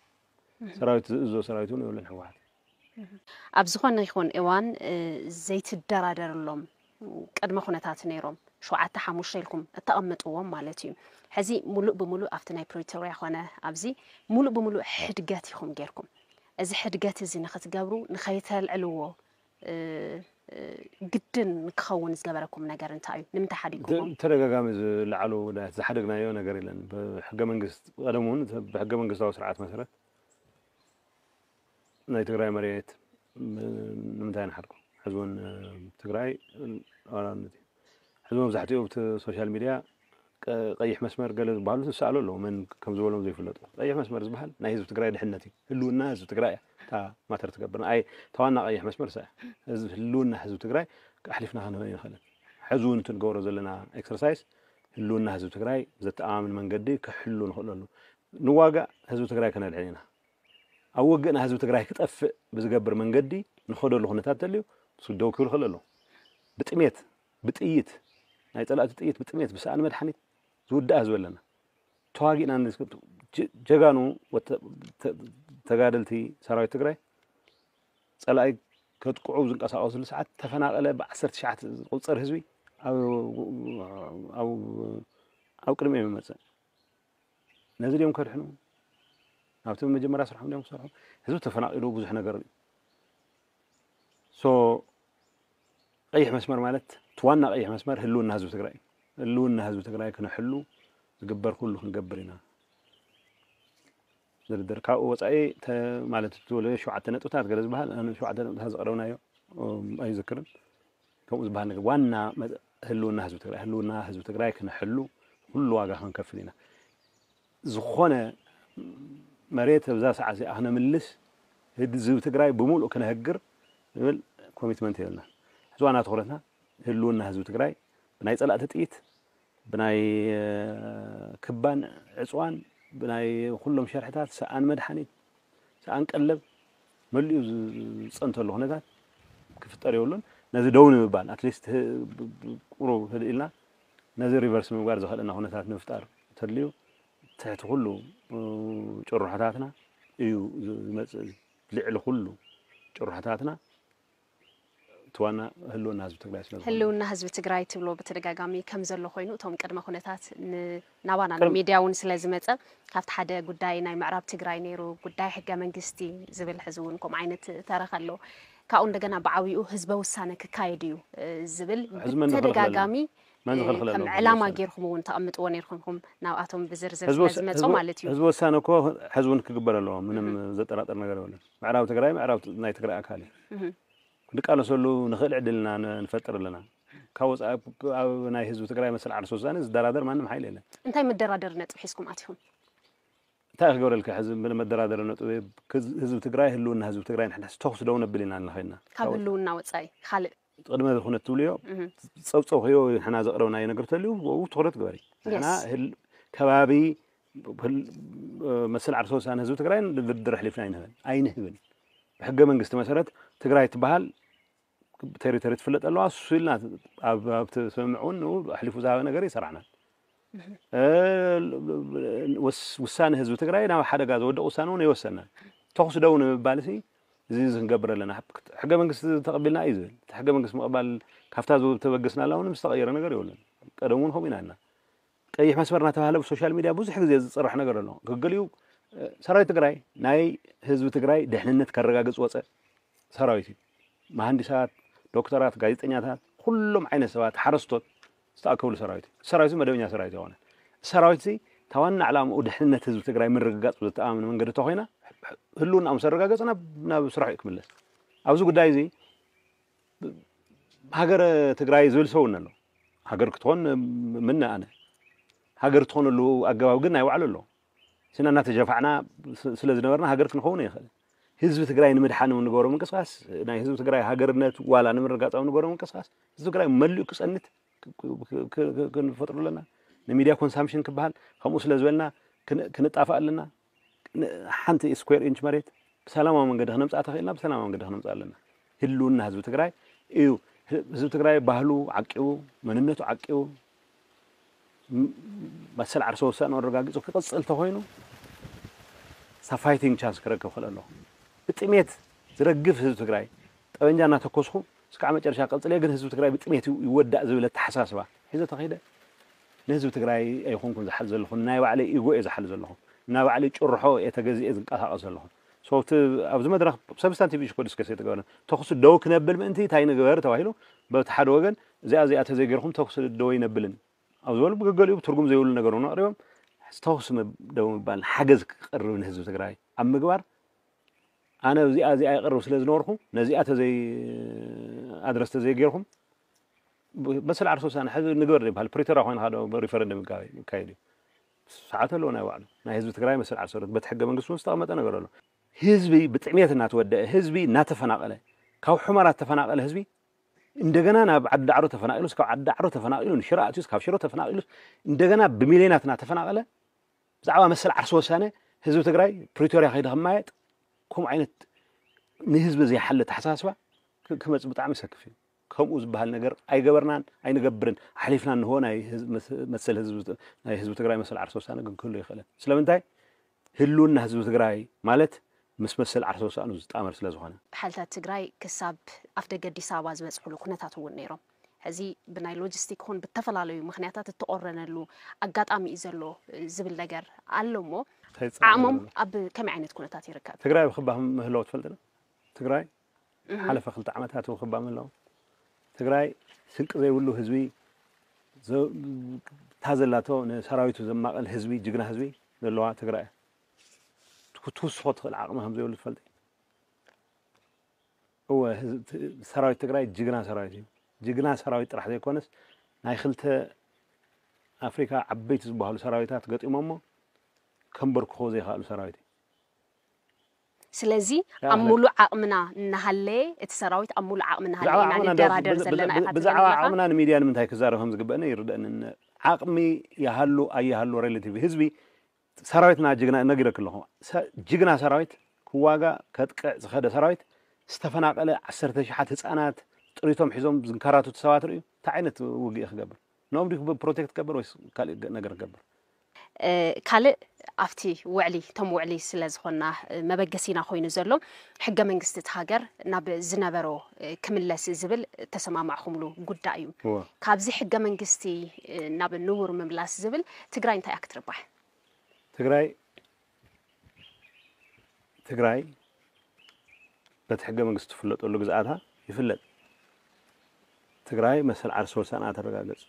ሰራዊት ዝእዞ ሰራዊት እውን የብሉን ህወሓት። ኣብ ዝኾነ ይኹን እዋን ዘይትደራደርሎም ቅድመ ኩነታት ነይሮም ሸውዓተ ሓሙሽተ ኢልኩም እተቐምጥዎም ማለት እዩ። ሕዚ ሙሉእ ብሙሉእ ኣብቲ ናይ ፕሪቶርያ ኾነ ኣብዚ ሙሉእ ብሙሉእ ሕድገት ኢኹም ጌርኩም። እዚ ሕድገት እዚ ንኽትገብሩ ንኸይተልዕልዎ ግድን ክኸውን ዝገበረኩም ነገር እንታይ እዩ? ንምንታይ ሓዲግኩም? ተደጋጋሚ ዝለዓሉ ውዳያት ዝሓደግናዮ ነገር የለን። ብሕገ መንግስት ቀደም እውን ብሕገ መንግስታዊ ስርዓት መሰረት ናይ ትግራይ መሬት ንምንታይ ንሓድጎ? ሕዚ እውን ትግራይ ሉዓላውነት እዩ። ሕዚ መብዛሕትኡ ኣብቲ ሶሻል ሚድያ ቀይሕ መስመር ገለ ዝበሃሉ ዝሰኣሉ ኣለዉ፣ መን ከም ዝበሎም ዘይፍለጡ። ቀይሕ መስመር ዝበሃል ናይ ህዝቢ ትግራይ ድሕነት እዩ። ህልውና ህዝቢ ትግራይ እያ እታ ማተር ትገብር። ንኣይ እታ ዋና ቀይሕ መስመር እሳ እያ። ህዝቢ፣ ህልውና ህዝቢ ትግራይ ኣሕሊፍና ክንህበ ኣይንኽእልን። ሕዚ እውን እቲ ንገብሮ ዘለና ኤክሰርሳይስ ህልውና ህዝቢ ትግራይ ብዘተኣማምን መንገዲ ክሕሉ ንኽእለሉ ንዋጋእ ህዝቢ ትግራይ ከነድሕን ኢና። ኣብ ውግእ ንህዝቢ ትግራይ ክጠፍእ ብዝገብር መንገዲ ንኸደሉ ኩነታት ተልዩ ምስ ደው ክብል ክእል ኣለዎ። ብጥሜት፣ ብጥይት፣ ናይ ፀላእቲ ጥይት ብጥሜት፣ ብሰኣን መድሓኒት ዝውዳእ ህዝቢ ኣለና። ተዋጊእና ጀጋኑ ተጋደልቲ ሰራዊት ትግራይ ፀላኢ ከጥቅዑ ዝንቀሳቀስሉ ሰዓት ተፈናቀለ ብዓሰርተ ሸዓተ ዝቁፀር ህዝቢ ኣብ ቅድሚኦም ይመፅእ። ነዚ ድዮም ከድሕኑ? ናብቲ መጀመርያ ስርሖም ድዮም ክሰርሑ? ህዝቢ ተፈናቂሉ ብዙሕ ነገር ሪኡ። ሶ ቀይሕ መስመር ማለት እቲ ዋና ቀይሕ መስመር ህልውና ህዝቢ ትግራይ እዩ። ህልውና ህዝቢ ትግራይ ክነሕሉ ዝግበር ኩሉ ክንገብር ኢና። ዝርድር ካብኡ ወፃኢ ማለት እቲ ወለ ሸውዓተ ነጥብታት ገለ ዝበሃል ሸውዓተ ነጥብታት ዘቅረብናዮ ኣይዝክርን። ከምኡ ዝበሃል ነገር ዋና ህልውና ህዝቢ ትግራይ ህልውና ህዝቢ ትግራይ ክነሕሉ ኩሉ ዋጋ ክንከፍል ኢና። ዝኾነ መሬት ኣብዛ ሰዓት እዚኣ ክነምልስ ህዝቢ ትግራይ ብምሉእ ክነህግር ዝብል ኮሚትመንት የብልና። ሕዚ ዋና ትኩረትና ህልውና ህዝቢ ትግራይ ብናይ ፀላእቲ ጥይት ብናይ ክባን ዕፅዋን ብናይ ኩሎም ሸርሕታት ሰኣን መድሓኒት ሰኣን ቀለብ መሊኡ ዝፀንተሉ ኩነታት ክፍጠር የብሉን። ነዚ ደው ንምባል ኣትሊስት ቁሩብ ህድእ ኢልና ነዚ ሪቨርስ ንምግባር ዘኽእለና ኩነታት ንምፍጣር ተድልዩ ትሕቲ ኩሉ ጭርሖታትና እዩ ዝመፅእ። ልዕሊ ኩሉ ጭርሖታትና እቲ ዋና ህልውና ህዝቢ ትግራይ ስለ ዝኾነ። ህልውና ህዝቢ ትግራይ ትብሎ ብተደጋጋሚ ከም ዘሎ ኮይኑ እቶም ቅድመ ኩነታት ናባና ናብ ሚድያ እውን ስለ ዝመፀ ካብቲ ሓደ ጉዳይ ናይ ምዕራብ ትግራይ ነይሩ ጉዳይ ሕገ መንግስቲ ዝብል ሕዚ እውን ከምኡ ዓይነት ተረኽ ኣሎ። ካብኡ እንደገና ብዓብይኡ ህዝበ ውሳነ ክካየድ እዩ ዝብል ብተደጋጋሚ ከም ዕላማ ጌርኩም እውን ተቐምጥዎ ነርኩም ናብኣቶም ብዝርዝር ስለ ዝመፁ ማለት እዩ። ህዝቢ ውሳነ እኮ ሕዚ እውን ክግበር ኣለዎ ምንም ዘጠራጥር ነገር የለን። ምዕራብ ትግራይ ምዕራብ ናይ ትግራይ ኣካል እዩ። ክንቃለሰሉ ንኽእል ዕድል ኢና ንፈጥር ኣለና። ካብ ወፃኢ ኣብ ናይ ህዝቢ ትግራይ መሰል ዓርሰ ውሳነ ዝደራደር ማንም ሓይሊ የለን። እንታይ መደራደሪ ነጥቢ ሒዝኩም ኣቲኹም? እንታይ ክገብረልካ ሕዚ መደራደሪ ነጥቢ? ህዝቢ ትግራይ፣ ህልውና ህዝቢ ትግራይ ንሕና ተኩስ ደው ነብል ኢና ንኸይና ካብ ህልውና ወፃኢ ካልእ ቅድመ ኩነት ትብልዮ ፀብፀብ ከዮ ንሕና ዘቅረብናዮ ነገር ተልዩ ብኡ ትኩረት ግበሪ። ንሕና ከባቢ መሰል ዓርሰ ውሳነ ህዝቢ ትግራይ ንድርድር ኣሕሊፍና ኣይንህብን ኣይንህብን። ብሕገ መንግስቲ መሰረት ትግራይ ትበሃል ቴሪቶሪ ትፍለጥ ኣለዋ። እሱ ኢልና ኣብ ትስምምዕ እውን ንኡ ኣሕሊፉ ዝሃበ ነገር ይሰራዕናል። ውሳነ ህዝቢ ትግራይ ናብ ሓደጋ ዘወደቕ ውሳነ እውን ኣይወሰናን። ተኹሲ ደው ንምባል ሲ እዚ እዚ ክንገብር ኣለና። ሕገ መንግስቲ ተቐቢልና እዩ ዝብል። እቲ ሕገ መንግስቲ ምቕባል ካብታ ዝተበገስናላ እውን ዝተቐየረ ነገር የብሉን። ቀደም እውን ከምኡ ኢና። ቀይሕ መስመር እናተባህለ ብሶሻል ሚድያ ብዙሕ ግዜ ዝፅራሕ ነገር ኣሎ። ገገሊኡ ሰራዊት ትግራይ ናይ ህዝቢ ትግራይ ድሕንነት ከረጋግፅ ወፀ ሰራዊት እዩ። መሃንዲሳት፣ ዶክተራት፣ ጋዜጠኛታት፣ ኩሎም ዓይነት ሰባት፣ ሓረስቶት ዝተኣከብሉ ሰራዊት እዩ። ሰራዊት መደበኛ ሰራዊት ኣይኮነን። ሰራዊት እዚ እታ ዋና ዕላምኡ ድሕንነት ህዝቢ ትግራይ ምርግጋፅ ብዝተኣማመነ መንገዲ ተኮይና ህልውናኦም ዘረጋገፅ ናብ ስራሕ እዩ ክምለስ። ኣብዚ ጉዳይ እዚ ሃገረ ትግራይ ዝብል ሰው ኣሎ። ሃገር ክትኾን ምነ ኣነ ሃገር ትኾነሉ ኣገባብ ግን ናይ ባዕሉ ኣሎ። ስና እናተጀፋዕና ስለ ዝነበርና ሃገር ክንኸውን ይኽእል። ህዝቢ ትግራይ ንምድሓን ንገበሮ ምንቅስቃስ ናይ ህዝቢ ትግራይ ሃገርነት ዋላ ንምርጋፃ ንገበሮ ምንቅስቃስ ህዝቢ ትግራይ መሊኡ ክፀንት ክንፈጥሩ ኣለና። ንሚድያ ኮንሳምሽን ክበሃል ከምኡ ስለ ዝበልና ክንጣፋእ ኣለና። ሓንቲ ስኩዌር ኢንች መሬት ብሰላማዊ መንገዲ ክነምፅኣ ተኽእልና ብሰላማዊ መንገዲ ክነምፅኣ ኣለና። ህልውና ህዝቢ ትግራይ እዩ። ህዝቢ ትግራይ ባህሉ ዓቂቡ መንነቱ ዓቂቡ መሰል ዓርሰ ውሳነ ኣረጋጊፁ ክቕፅል ተኮይኑ ሳፋይቲንግ ቻንስ ክረክብ ክእል ኣለኹ። ብጥሜት ዝረግፍ ህዝቢ ትግራይ ጠበንጃ እናተኮስኩ እስካዕ መጨረሻ ቀፅለ ግን ህዝቢ ትግራይ ብጥሜት ይወዳእ ዝብል ኣተሓሳስባ ሒዘ ተኸይደ ንህዝቢ ትግራይ ኣይኮንኩን ዝሓል ዘለኹ ናይ ባዕለይ ኢጎ እየ ዝሓል ዘለኹ። ናይ ባዕለይ ጭርሖ እየ ተገዚኤ ዝንቀሳቐስ ዘለኹ። ሶብቲ ኣብዚ መድረኽ ሰብስታንቲቭ ኢሹ ኮ ዲስከስ ኣይተገበረን። ተኹሲ ደው ክነብል ምእንቲ እንታይ ንግበር ተባሂሉ በቲ ሓደ ወገን እዚኣ እዚኣ ተዘይገርኩም ተኹሲ ደው ኣይነብልን ኣብ ዝበሉ ብገገሊኡ ትርጉም ዘይብሉ ነገር እውን ኣቕሪቦም ተኹሲ ደው ምባል ሓገዝ ክቀርብ ንህዝቢ ትግራይ ኣብ ምግባር ኣነ እዚኣ እዚኣ ይቐርብ ስለ ዝነበርኩ ነዚኣ ተዘይ ኣድረስ ተዘይገርኩም መሰል ዓርሰ ውሳነ ሕዚ ንግበር ይበሃል። ፕሪቶሪያ ኮይንካ ዶ ሪፈረንደም ይካየድ እዩ። ሰዓት ኣለዎ ናይ ባዕሉ ናይ ህዝቢ ትግራይ መሰል ዓርሰ ውሳነ በቲ ሕገ መንግስቲ እውን ዝተቐመጠ ነገር ኣሎ። ህዝቢ ብጥሜት እናተወደአ ህዝቢ እናተፈናቐለ ካብ ሑመራ ተፈናቐለ ህዝቢ እንደገና ናብ ዓዲ ዳዕሮ ተፈናቒሉስ ካብ ዓዲ ዳዕሮ ተፈናቒሉ ንሽረ ኣትዩስ ካብ ሽረ ተፈናቒሉስ እንደገና ብሚልዮናት እናተፈናቐለ ብዛዕባ መሰል ዓርሰ ውሳነ ህዝቢ ትግራይ ፕሪቶሪያ ከይደ ክማየጥ ከምኡ ዓይነት ንህዝቢ ዘይሓሊ ኣተሓሳስባ ክመፅእ ብጣዕሚ ይሰክፍ እዩ። ከምኡ ዝበሃል ነገር ኣይገበርናን ኣይንገብርን። ኣሕሊፍና እንሆ ናይ መሰል ህዝቢ ናይ ህዝቢ ትግራይ መሰል ዓርሰ ውሳነ ግን ክህሉ ኣይኽእልን። ስለምንታይ ህልውና ህዝቢ ትግራይ ማለት ምስ መሰል ዓርሰ ውሳኑ ዝጣመር ስለ ዝኾነ። ሓይልታት ትግራይ ክሳብ ኣፍደገ ኣዲስ ኣበባ ዝበፅሕሉ ኩነታት እውን ነይሮም። ሕዚ ብናይ ሎጂስቲክ ይኹን ብተፈላለዩ ምኽንያታት እተቆረነሉ ኣጋጣሚ እዩ ዘሎ ዝብል ነገር ኣሎ እሞ ዓቕሞም ኣብ ከመይ ዓይነት ኩነታት ይርከብ? ትግራይ ብክባ ምህለዎ ትፈልጥ ዶ? ትግራይ ሓለፈ ክልተ ዓመታት ብክባ ምህለዎ ትግራይ ስንቂ ዘይብሉ ህዝቢ እታ ዘላቶ ንሰራዊቱ ዘማቐል ህዝቢ ጅግና ህዝቢ ዘለዋ ትግራይ ክትውስኾ ትኽእል ዓቕሚ ከም ዘይብሉ ትፈልጥ እወ ሰራዊት ትግራይ ጅግና ሰራዊት እዩ። ጅግና ሰራዊት ጥራሕ ዘይኮነስ ናይ ክልተ ኣፍሪካ ዓበይቲ ዝበሃሉ ሰራዊታት ገጢሞሞ ከንበርክኾ ዘይክኣሉ ሰራዊት እዩ። ስለዚ ኣብ ሙሉእ ዓቕምና እናሃለየ እቲ ሰራዊት ኣብ ሙሉእ ዓቕሚ እናሃለየ ኢና ንደራደር ዘለና ኢኻ ትብል ዘለኻ። ዓቕምና ንሚድያ ንምንታይ ክዛረብ ከም ዝግበአኒ ይርደአኒ። ዓቕሚ ይሃሉ ኣይሃሉ ሬሌቲቭ ህዝቢ ሰራዊትና ጅግና ነጊረክ ኣለኹ። ጅግና ሰራዊት ክዋጋ ከጥቅዕ ዝኸደ ሰራዊት ዝተፈናቀለ ዓሰርተ ሸሓት ህፃናት ጥሪቶም ሒዞም ዝንከራተቱ ሰባት ርእዩ እንታይ ዓይነት ውግእ ክገብር? ንኦም ድዩ ፕሮቴክት ክገብር ወይስ ካልእ ነገር ክገብር? ካልእ ኣብቲ ውዕሊ እቶም ውዕሊ ስለ ዝኾንና መበገሲና ኮይኑ ዘሎ ሕገ መንግስቲ እቲ ሃገር ናብ ዝነበሮ ክምለስ ዝብል ተሰማማዕኹምሉ ጉዳይ እዩ። ካብዚ ሕገ መንግስቲ ናብ ንቡር ምምላስ ዝብል ትግራይ እንታይ እያ ክትርባሕ? ትግራይ ትግራይ በቲ ሕገ መንግስቲ ትፍለጠሉ ግዝኣታ ይፍለጥ። ትግራይ መሰል ዓርሰ ወሰንኣ ተረጋገፅ።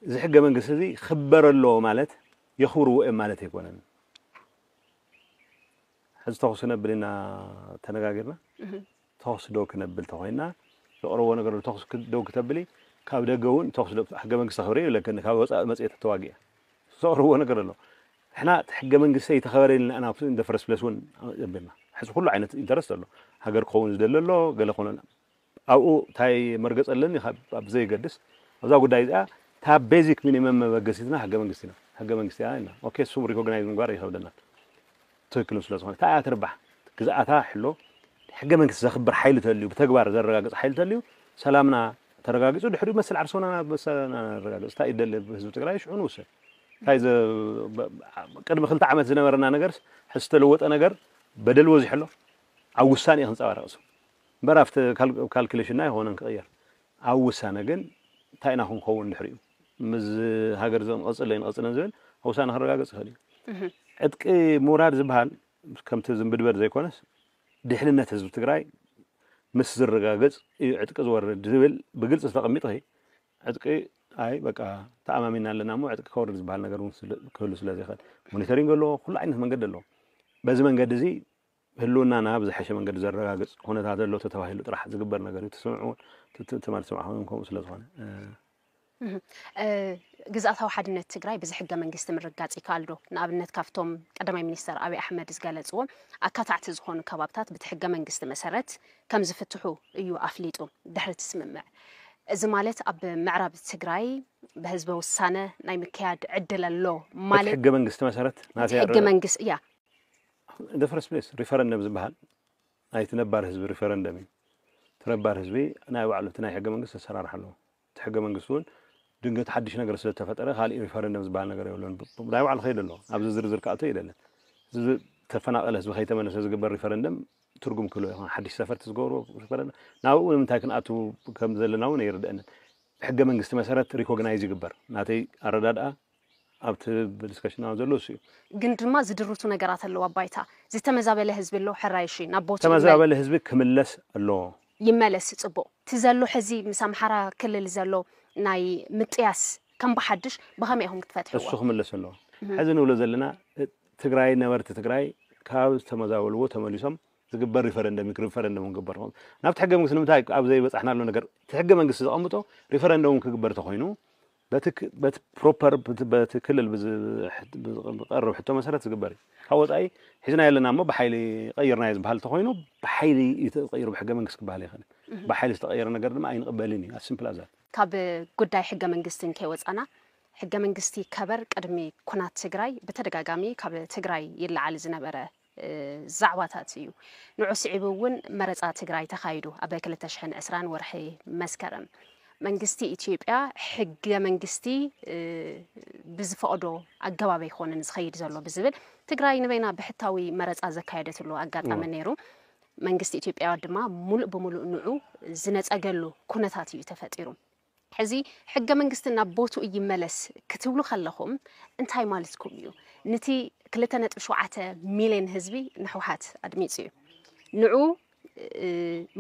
እዚ ሕገ መንግስቲ እዚ ክበር ኣለዎ ማለት የኽብርዎ እዮም ማለት ኣይኮነን። ሕዚ ተኹሲ ነብል ኢና ተነጋጊርና። ተኹሲ ደው ክነብል ተኾይና ዘቕረብዎ ነገር ተኹሲ ደው ክተብሊ ካብ ደገ እውን ተኹስ ዶ-፣ ሕገ መንግስቲ ኣኽብረ ይብለከኒ፣ ካብ ወፃኢ መፅኤ ተተዋጊአ። ዘቕርብዎ ነገር ኣሎ። ንሕና እቲ ሕገ መንግስቲ ይተኸበረ ኢልና ኢና ኣብቲ ኢን ደ ፈርስት ፕለስ እውን የብልና። ሕዚ ኩሉ ዓይነት ኢንተረስት ኣሎ። ሃገር ክኸውን ዝደሊ ኣሎ፣ ገለ ክኾነ፣ ኣብኡ እንታይ መርገፅ ኣለኒ ካብ፣ ኣብ ዘይገድስ፣ ኣብዛ ጉዳይ እዚኣ እታ ቤዚክ ሚኒመም መበገሲትና ሕገ መንግስቲ ኢና። ሕገ መንግስቲ ኢና ኢልና። ኦኬ፣ እሱም ሪኮግናይዝ ምግባር ይኸብደናል። ትክክል ስለ ዝኾነ። እንታይ እያ ትርባሕ? ግዝኣታ ሕሎ፣ ሕገ መንግስቲ ዘኽብር ሓይሊ ተልዩ፣ ብተግባር ዘረጋግፅ ሓይሊ ተልዩ፣ ሰላምና ተረጋጊፁ፣ ድሕሪኡ መስል ዓርሶና ናብ መሰልና ነረጋግፅ። እንታይ ይደሊ ህዝቢ ትግራይ ሽዑ ንውሰን። እንታይ ዘ-፣ በ-፣ ቅድሚ ክልተ ዓመት ዝነበረና ነገርስ፣ ሕዚ ዝተለወጠ ነገር፣ በደል በዚሑ ኣሎ። ኣብ ውሳኔ እዩ ክንፀባረቕ እሱ። እምበር ኣብቲ ካል-፣ ካልኩሌሽንና ኣይኾነን ክቕየር። ኣብ ውሳነ ግን እንታይ ኢና ክንኸውን ድሕሪኡ? ምስ ሃገር ዘንቐጽለይን ቀጽለን ዝብል ኣብ ውሳነ ክረጋገጽ ይኽእል እዩ። እህ። ዕጥቂ ምውራድ ዝበሃል ከምቲ ዝንብድበድ ዘይኮነስ፣ ድሕንነት ህዝቢ ትግራይ ምስ ዝረጋገጽ እዩ ዕጥቂ ዝወርድ ዝብል ብግልጺ ዝተቐሚጠ፣ ዕጥቂ፣ ኣይ በቃ ተኣማሚና ኣለና እሞ ዕጥቂ ከወርድ ዝበሃል ነገር እውን ስለ-፣ ክህሉ ስለ ዘይኽእል፣ ሞኒተሪንግ ኣለዎ፣ ኩሉ ዓይነት መንገዲ ኣለዎ። በዚ መንገዲ እዚ ህልውናና ብዝሐሸ መንገዲ ዘረጋግጽ ኩነታት ኣሎ ተተባሂሉ ጥራሕ ዝግበር ነገር እዩ። ትስምዑ፣ ት-፣ ት-፣ ትማል ትስምዑ ከምኡ ስለ ዝኾነ፣ እ፣ እህ። እ፣ ግዝኣታዊ ሓድነት ትግራይ ብዚ ሕገ መንግስቲ ምርጋጽ ይከኣል ዶ? ንኣብነት ካብቶም ቀዳማይ ሚኒስተር ኣብይ ኣሕመድ ዝገለጽዎም ኣካታዕቲ ዝኾኑ ከባብታት ብቲ ሕገ መንግስቲ መሰረት ከም ዝፍትሑ እዩ ኣፍሊጡ ድሕሪ እቲ ስምምዕ። እዚ ማለት ኣብ ምዕራብ ትግራይ ብህዝበ ውሳነ ናይ ምክያድ ዕድል ኣሎ በቲ ማለት ሕገ መንግስቲ መሰረት ናቲ ናተይ ሕገ ኣረ-፣ መንግስቲ፣ እያ። ደ ፈርስት ፕሌስ ሪፈረንደም ዝበሃል ናይቲ ነባር ህዝቢ ሪፈረንደም እዩ። እቲ ነባር ህዝቢ ናይ ባዕሉ እቲ ናይ ሕገ መንግስቲ ኣሰራርሓ ኣለዎ። እቲ ሕገ መንግስቲ እውን ድንገት ሓድሽ ነገር ስለዝተፈጠረ ካሊእ ሪፈረንደም ዝበሃል ነገር የብሉን። ብ-፣ ብ-፣ ናይ ባዕሉ ከይደ ኣለዎ። ኣብዚ ዝርዝር ክኣቱ የደለን። ህዝቢ ተፈናቐለ ህዝቢ ከይተመለሰ ዝግበር ሪፈረንደም ትርጉም ክህልዎ ይኾን። ሓድሽ ሰፈርቲ ዝገብርዎ ሪፈረንደም ናብኡ ንምንታይ ክንኣቱ ከም ዘለና እውን ኣይርድአንን። ብሕገ መንግስቲ መሰረት ሪኮግናይዝ ይግበር። ናተይ ኣረዳድኣ ኣብቲ ብዲስከሽን ዘሎ እሱ እዩ። ግን ድማ ዝድርቱ ነገራት ኣለዋ ባይታ። ዝተመዛበለ ህዝቢ ኣሎ፣ ሕራይ እሺ፣ ናብ ቦትኡ ይመለ-፣ ተመዛበለ ህዝቢ ክምለስ ኣለዎ። ይመለስ፣ ጽቡቕ። እቲ ዘሎ ሕዚ ምስ ኣምሓራ ክልል ዘሎ ናይ ምጥያስ ከም ብሓድሽ ብኸመይ ኢኹም ክትፈትሕዎ? እሱ ክምለስ ኣለዎ። እህ። ሕዚ ንብሎ ዘለና፣ እ፣ ትግራይ፣ ነበርቲ ትግራይ ካብ ዝተመዛበልዎ ተመሊሶም ዝግበር ሪፈረንደም እዩ፣ ሪፈረንደም ክግበር ይኸውን። ናብቲ ሕገ መንግስቲ ንምንታይ ኣብ ዘይበጻሕናሉ ነገር፣ እቲ ሕገ መንግስቲ ዘቐምጦ ሪፈረንደም ክግበር ተኾይኑ፣ በቲ ክ-፣ በቲ ፕሮፐር፣ በቲ፣ በቲ ክልል ብዝ-፣ ብዝ-፣ ብዝቐርብ ሕቶ መሰረት ዝግበር እዩ። ካብ ወጻኢ ሒዝናዮ ኣለና እሞ ብሓይሊ ቀይርናዮ ዝበሃል ተኾይኑ፣ ብሓይሊ እዩ ተቐይሩ፣ ብሕገ መንግስቲ ክበሃል ኣይኽእልን። እህ። ብሓይሊ ዝተቐየረ ነገር ድማ ኣይንቕበልን እዩ። ኣስ ሲምፕል ኣዛት። ካብ ጉዳይ ሕገ መንግስቲ እንከይወጻና፣ ሕገ መንግስቲ ይከበር ቅድሚ ኩናት ትግራይ ብተደጋጋሚ ካብ ትግራይ ይለዓል ዝነበረ፣ እ፣ ዛዕባታት እዩ። ንዑ ስዒቡ እውን መረፃ ትግራይ ተኻይዱ ኣብ ክልተ ሽሕን ዕስራን ወርሒ መስከረም። መንግስቲ ኢትዮጵያ ሕገ መንግስቲ፣ እ፣ ብዝፈቕዶ ኣገባብ ኣይኮነን ዝኸይድ ዘሎ ብዝብል ትግራይ ንበይና ብሕታዊ መረፃ ዘካየደትሉ ኣጋጣሚ እወ። ነይሩ። መንግስቲ ኢትዮጵያ ድማ ሙሉእ ብሙሉእ ንዑ ዝነፀገሉ ኩነታት እዩ ተፈጢሩ። ሕዚ ሕገ መንግስቲ ናብ ቦትኡ ይመለስ ክትብሉ ከለኹም እንታይ ማለትኩም እዩ? ንቲ ክልተ ነጥቢ ሸውዓተ ሚልዮን ህዝቢ ንሕውሓት ኣድሚፁ እዩ። ንዑ፣ እ፣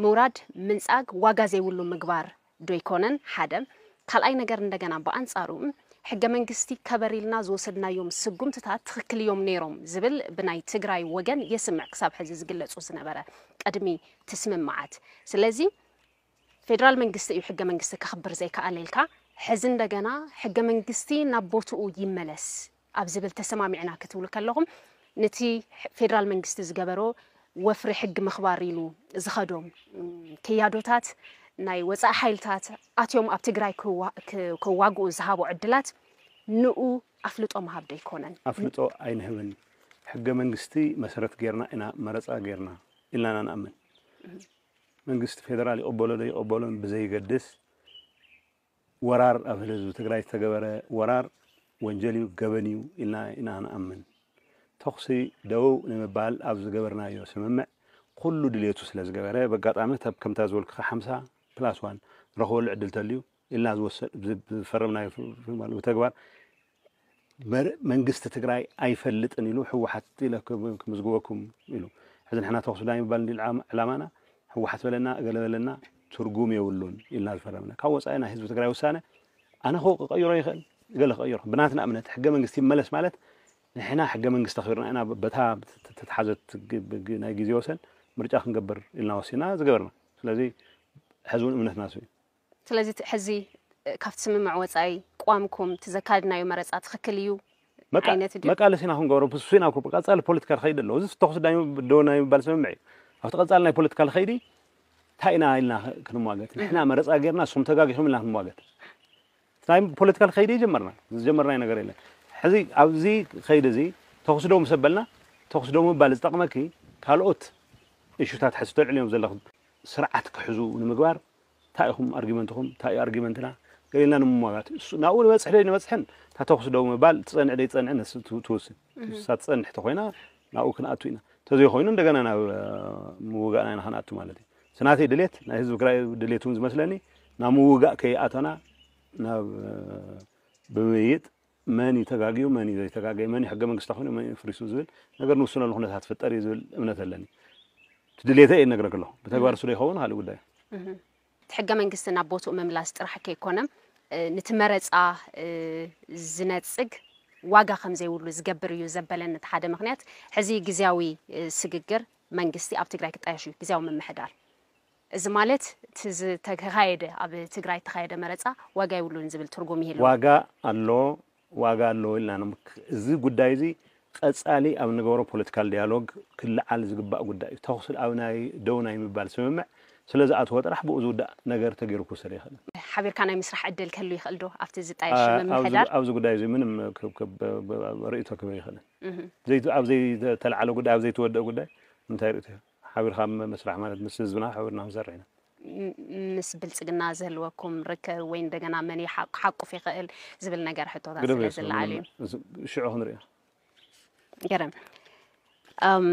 ምውራድ፣ ምንጻግ፣ ዋጋ ዘይብሉ ምግባር ዶ ይኮነን? ሓደ። ካልኣይ ነገር እንደገና ብኣንጻሩ ሕገ መንግስቲ ከበር ኢልና ዝወሰድናዮም ስጉምትታት ትኽክል እዮም ነይሮም ዝብል ብናይ ትግራይ ወገን የስምዕ ክሳብ ሕዚ ዝግለጹ ዝነበረ ቅድሚ ትስምምዓት። ስለዚ ፌደራል መንግስቲ እዩ ሕገ መንግስቲ ከኽብር ዘይከኣለ ኢልካ፣ ሕዚ እንደገና ሕገ መንግስቲ ናብ ቦትኡ ይመለስ ኣብ ዝብል ተሰማሚዕና ክትብሉ ከለኹም፣ ነቲ ፌደራል መንግስቲ ዝገበሮ ወፍሪ ሕጊ ምኽባር ኢሉ ዝኸዶም፣ እም፣ ክያዶታት ናይ ወፃኢ ሓይልታት ኣትዮም ኣብ ትግራይ ክዋ-፣ ክ-፣ ክዋግኡ ዝሃቦ ዕድላት ንኡ ኣፍልጦ ምሃብ ዶ ኣይኮነን? ኣፍልጦ ኣይንህብን። ሕገ መንግስቲ መሰረት ጌርና ኢና መረፃ ጌርና ኢልና ኢና ንኣምን። መንግስቲ ፌደራል ይቕበሎ ዶ ይቕበሎን ብዘይገድስ፣ ወራር ኣብ ህዝቢ ትግራይ ዝተገበረ ወራር ወንጀል እዩ፣ ገበን እዩ ኢልና ኢና ንኣምን። ተኹሲ ደው ንምባል ኣብ ዝገበርናዮ ስምምዕ ኩሉ ድልየቱ ስለ ዝገበረ፣ በጋጣሚ ተብ-፣ ከምታ ዝበልኩኻ ሓምሳ ፕላስ ዋን ንረኽበሉ ዕድል ተልዩ ኢልና ዝወሰ-፣ ዝ-፣ ዝፈረምናዮ ፍ-፣ ፍ-፣ ብተግባር መር-፣ መንግስቲ ትግራይ ኣይፈልጥን ኢሉ ህወሓት ኢለ ክም-፣ ክምዝግበኩም ኢሉ። ሕዚ ንሕና ተኹሲ ናይ ምባል እንዲ ዕላማ-፣ ዕላማና ህወሓት በለና፣ እገለ በለና ትርጉም የብሉን ኢልና ዝፈረምና። ካብ ወፃኢ ናይ ህዝቢ ትግራይ ውሳነ ኣነ ክው-፣ ክቐይሮ ይኽእል፣ ገለ ክቐይሮ። ብናትና እምነት ሕገ መንግስቲ ይመለስ ማለት ንሕና ሕገ መንግስቲ ኣኽቢርና ኢና በታ ተተሓዘት ግ-፣ ግ-፣ ናይ ግዜ ወሰን ምርጫ ክንገብር ኢልና ወሲና ዝገበርና። ስለዚ ሕዚ እውን እምነትና እሱ እዩ። ስለዚ እቲ ሕዚ ካብቲ ስምምዕ ወፃኢ ቅዋምኩም፣ እቲ ዘካድናዮ መረፃ ትኽክል እዩ መቃ- ዓይነት ድዩ? መቃለሲ ኢና ክንገብሮ፣ እሱ ኢና እኮ ቀፃሊ ፖለቲካ ክኸይድ ኣለዎ። እዚ ተኹሲ ዳይ ደው ናይ ምባል ስምምዕ እዩ። ኣብቲ ቀፃሊ ናይ ፖለቲካ ከይዲ እንታይ ኢና ኢልና ክንሟገት? ንሕና መረፃ ጌርና ንስኹም ተጋጊኹም ኢልና ክንሟገት? ናይ ፖለቲካ ከይዲ ጀመርና፣ ዝጀመርናዮ ነገር የለን። ሕዚ ኣብዚ ከይዲ እዚ ተኹሲ ደው ምስ ኣበልና፣ ተኹሲ ደው ምባል ዝጠቕመኪ ካልኦት እሹታት ሕዚ ተልዕልዮም ዘለኹም ስርዓት ክሕዙ ንምግባር እንታይ ኢኹም ኣርጊመንትኹም? እንታይ እዩ ኣርጊመንትና? ገሊልና ንምሟጋት እሱ ናብኡ ንበፅሕ ዶ ይንበፅሕን እታ ተኹሲ ደው ምባል ትፀንዕ ዶ ይፀንዕን ንስ- ትው- ትውስን። እሳ ትፀንሕ ተኮይና ናብኡ ክንኣቱ ኢና። ተዘይኮይኑ እንደገና ናብ እ፣ ምውጋእና ኢና ክንኣቱ ማለት እዩ። ስናተይ ድሌት ናይ ህዝቢ ትግራይ ድሌት እውን ዝመስለኒ ናብ ምውጋእ ከይኣተና ናብ እ፣ ብምይጥ መን እዩ ተጋግዩ መን እዩ ዘይተጋገየ መን እዩ ሕገ መንግስቲ ኮይኑ መን እዩ ፍሪሱ ዝብል ነገር ንውስነሉ ኩነታት ትፍጠር እዩ ዝብል እምነት ኣለኒ። ድሌተ እየ ነግረክ ኣለኹ። ብተግባር እሱ ዶ ይኸውን ካልእ ጉዳይ። እቲ ሕገ መንግስቲ ናብ ቦትኡ ምምላስ ጥራሕ ከይኮነ እ፣ ነቲ መረፃ እ፣ ዝነፅግ ዋጋ ከም ዘይብሉ ዝገብር እዩ ዘበለን እቲ ሓደ ምክንያት ሕዚ ግዝያዊ እ፣ ስግግር መንግስቲ ኣብ ትግራይ ክጣየሽ እዩ ግዝያዊ ምምሕዳር። እዚ ማለት እቲ ዝተካየደ ኣብ ትግራይ ዝተካየደ መረፃ ዋጋ የብሉን ዝብል ትርጉም ይህልዎ። ዋጋ ኣሎ ዋጋ ኣሎ ኢልና ነው። እዚ ጉዳይ እዚ ቀፃሊ ኣብ ንገብሮ ፖለቲካል ዲያሎግ ክለዓል ዝግባእ ጉዳይ እዩ። ተኹሲ ኣብ ናይ ደው ናይ ምባል ስምምዕ ስለ ዝኣተወ ጥራሕ ብኡ ዝውዳእ ነገር ተገይሩ ክውሰድ ይኽእል። ሓቢርካ ናይ ምስራሕ ዕድል ክህሉ ይኽእል ዶ ኣብቲ ዝጣየሽ ኣ- ኣብዚ ምምሕዳር? ኣብዚ ጉዳይ እዚ ምንም ክ- ክ- ብ- ብ- ብ- ርእይቶ ክበ ይኽእልን ዘይት- ኣብ ዘይተለዓለ ጉዳይ ኣብ ዘይተወደአ ጉዳይ እንታይ ርእቶ ሓቢርካ ም- ምስራሕ ማለት ምስ ህዝብና ሓቢርና ክንሰርሕ ኢና። ም- ምስ ብልፅግና ዝህልወኩም ርክብ ወይ እንደገና መን ይሓ- ክሓቁፍ ይኽእል ዝብል ነገር ሕቶታት ግደፍ ስለ የሱ ዝለዓል እዩ። ምንም እዚ ሽዑ ክንሪኦ ገረም እም፣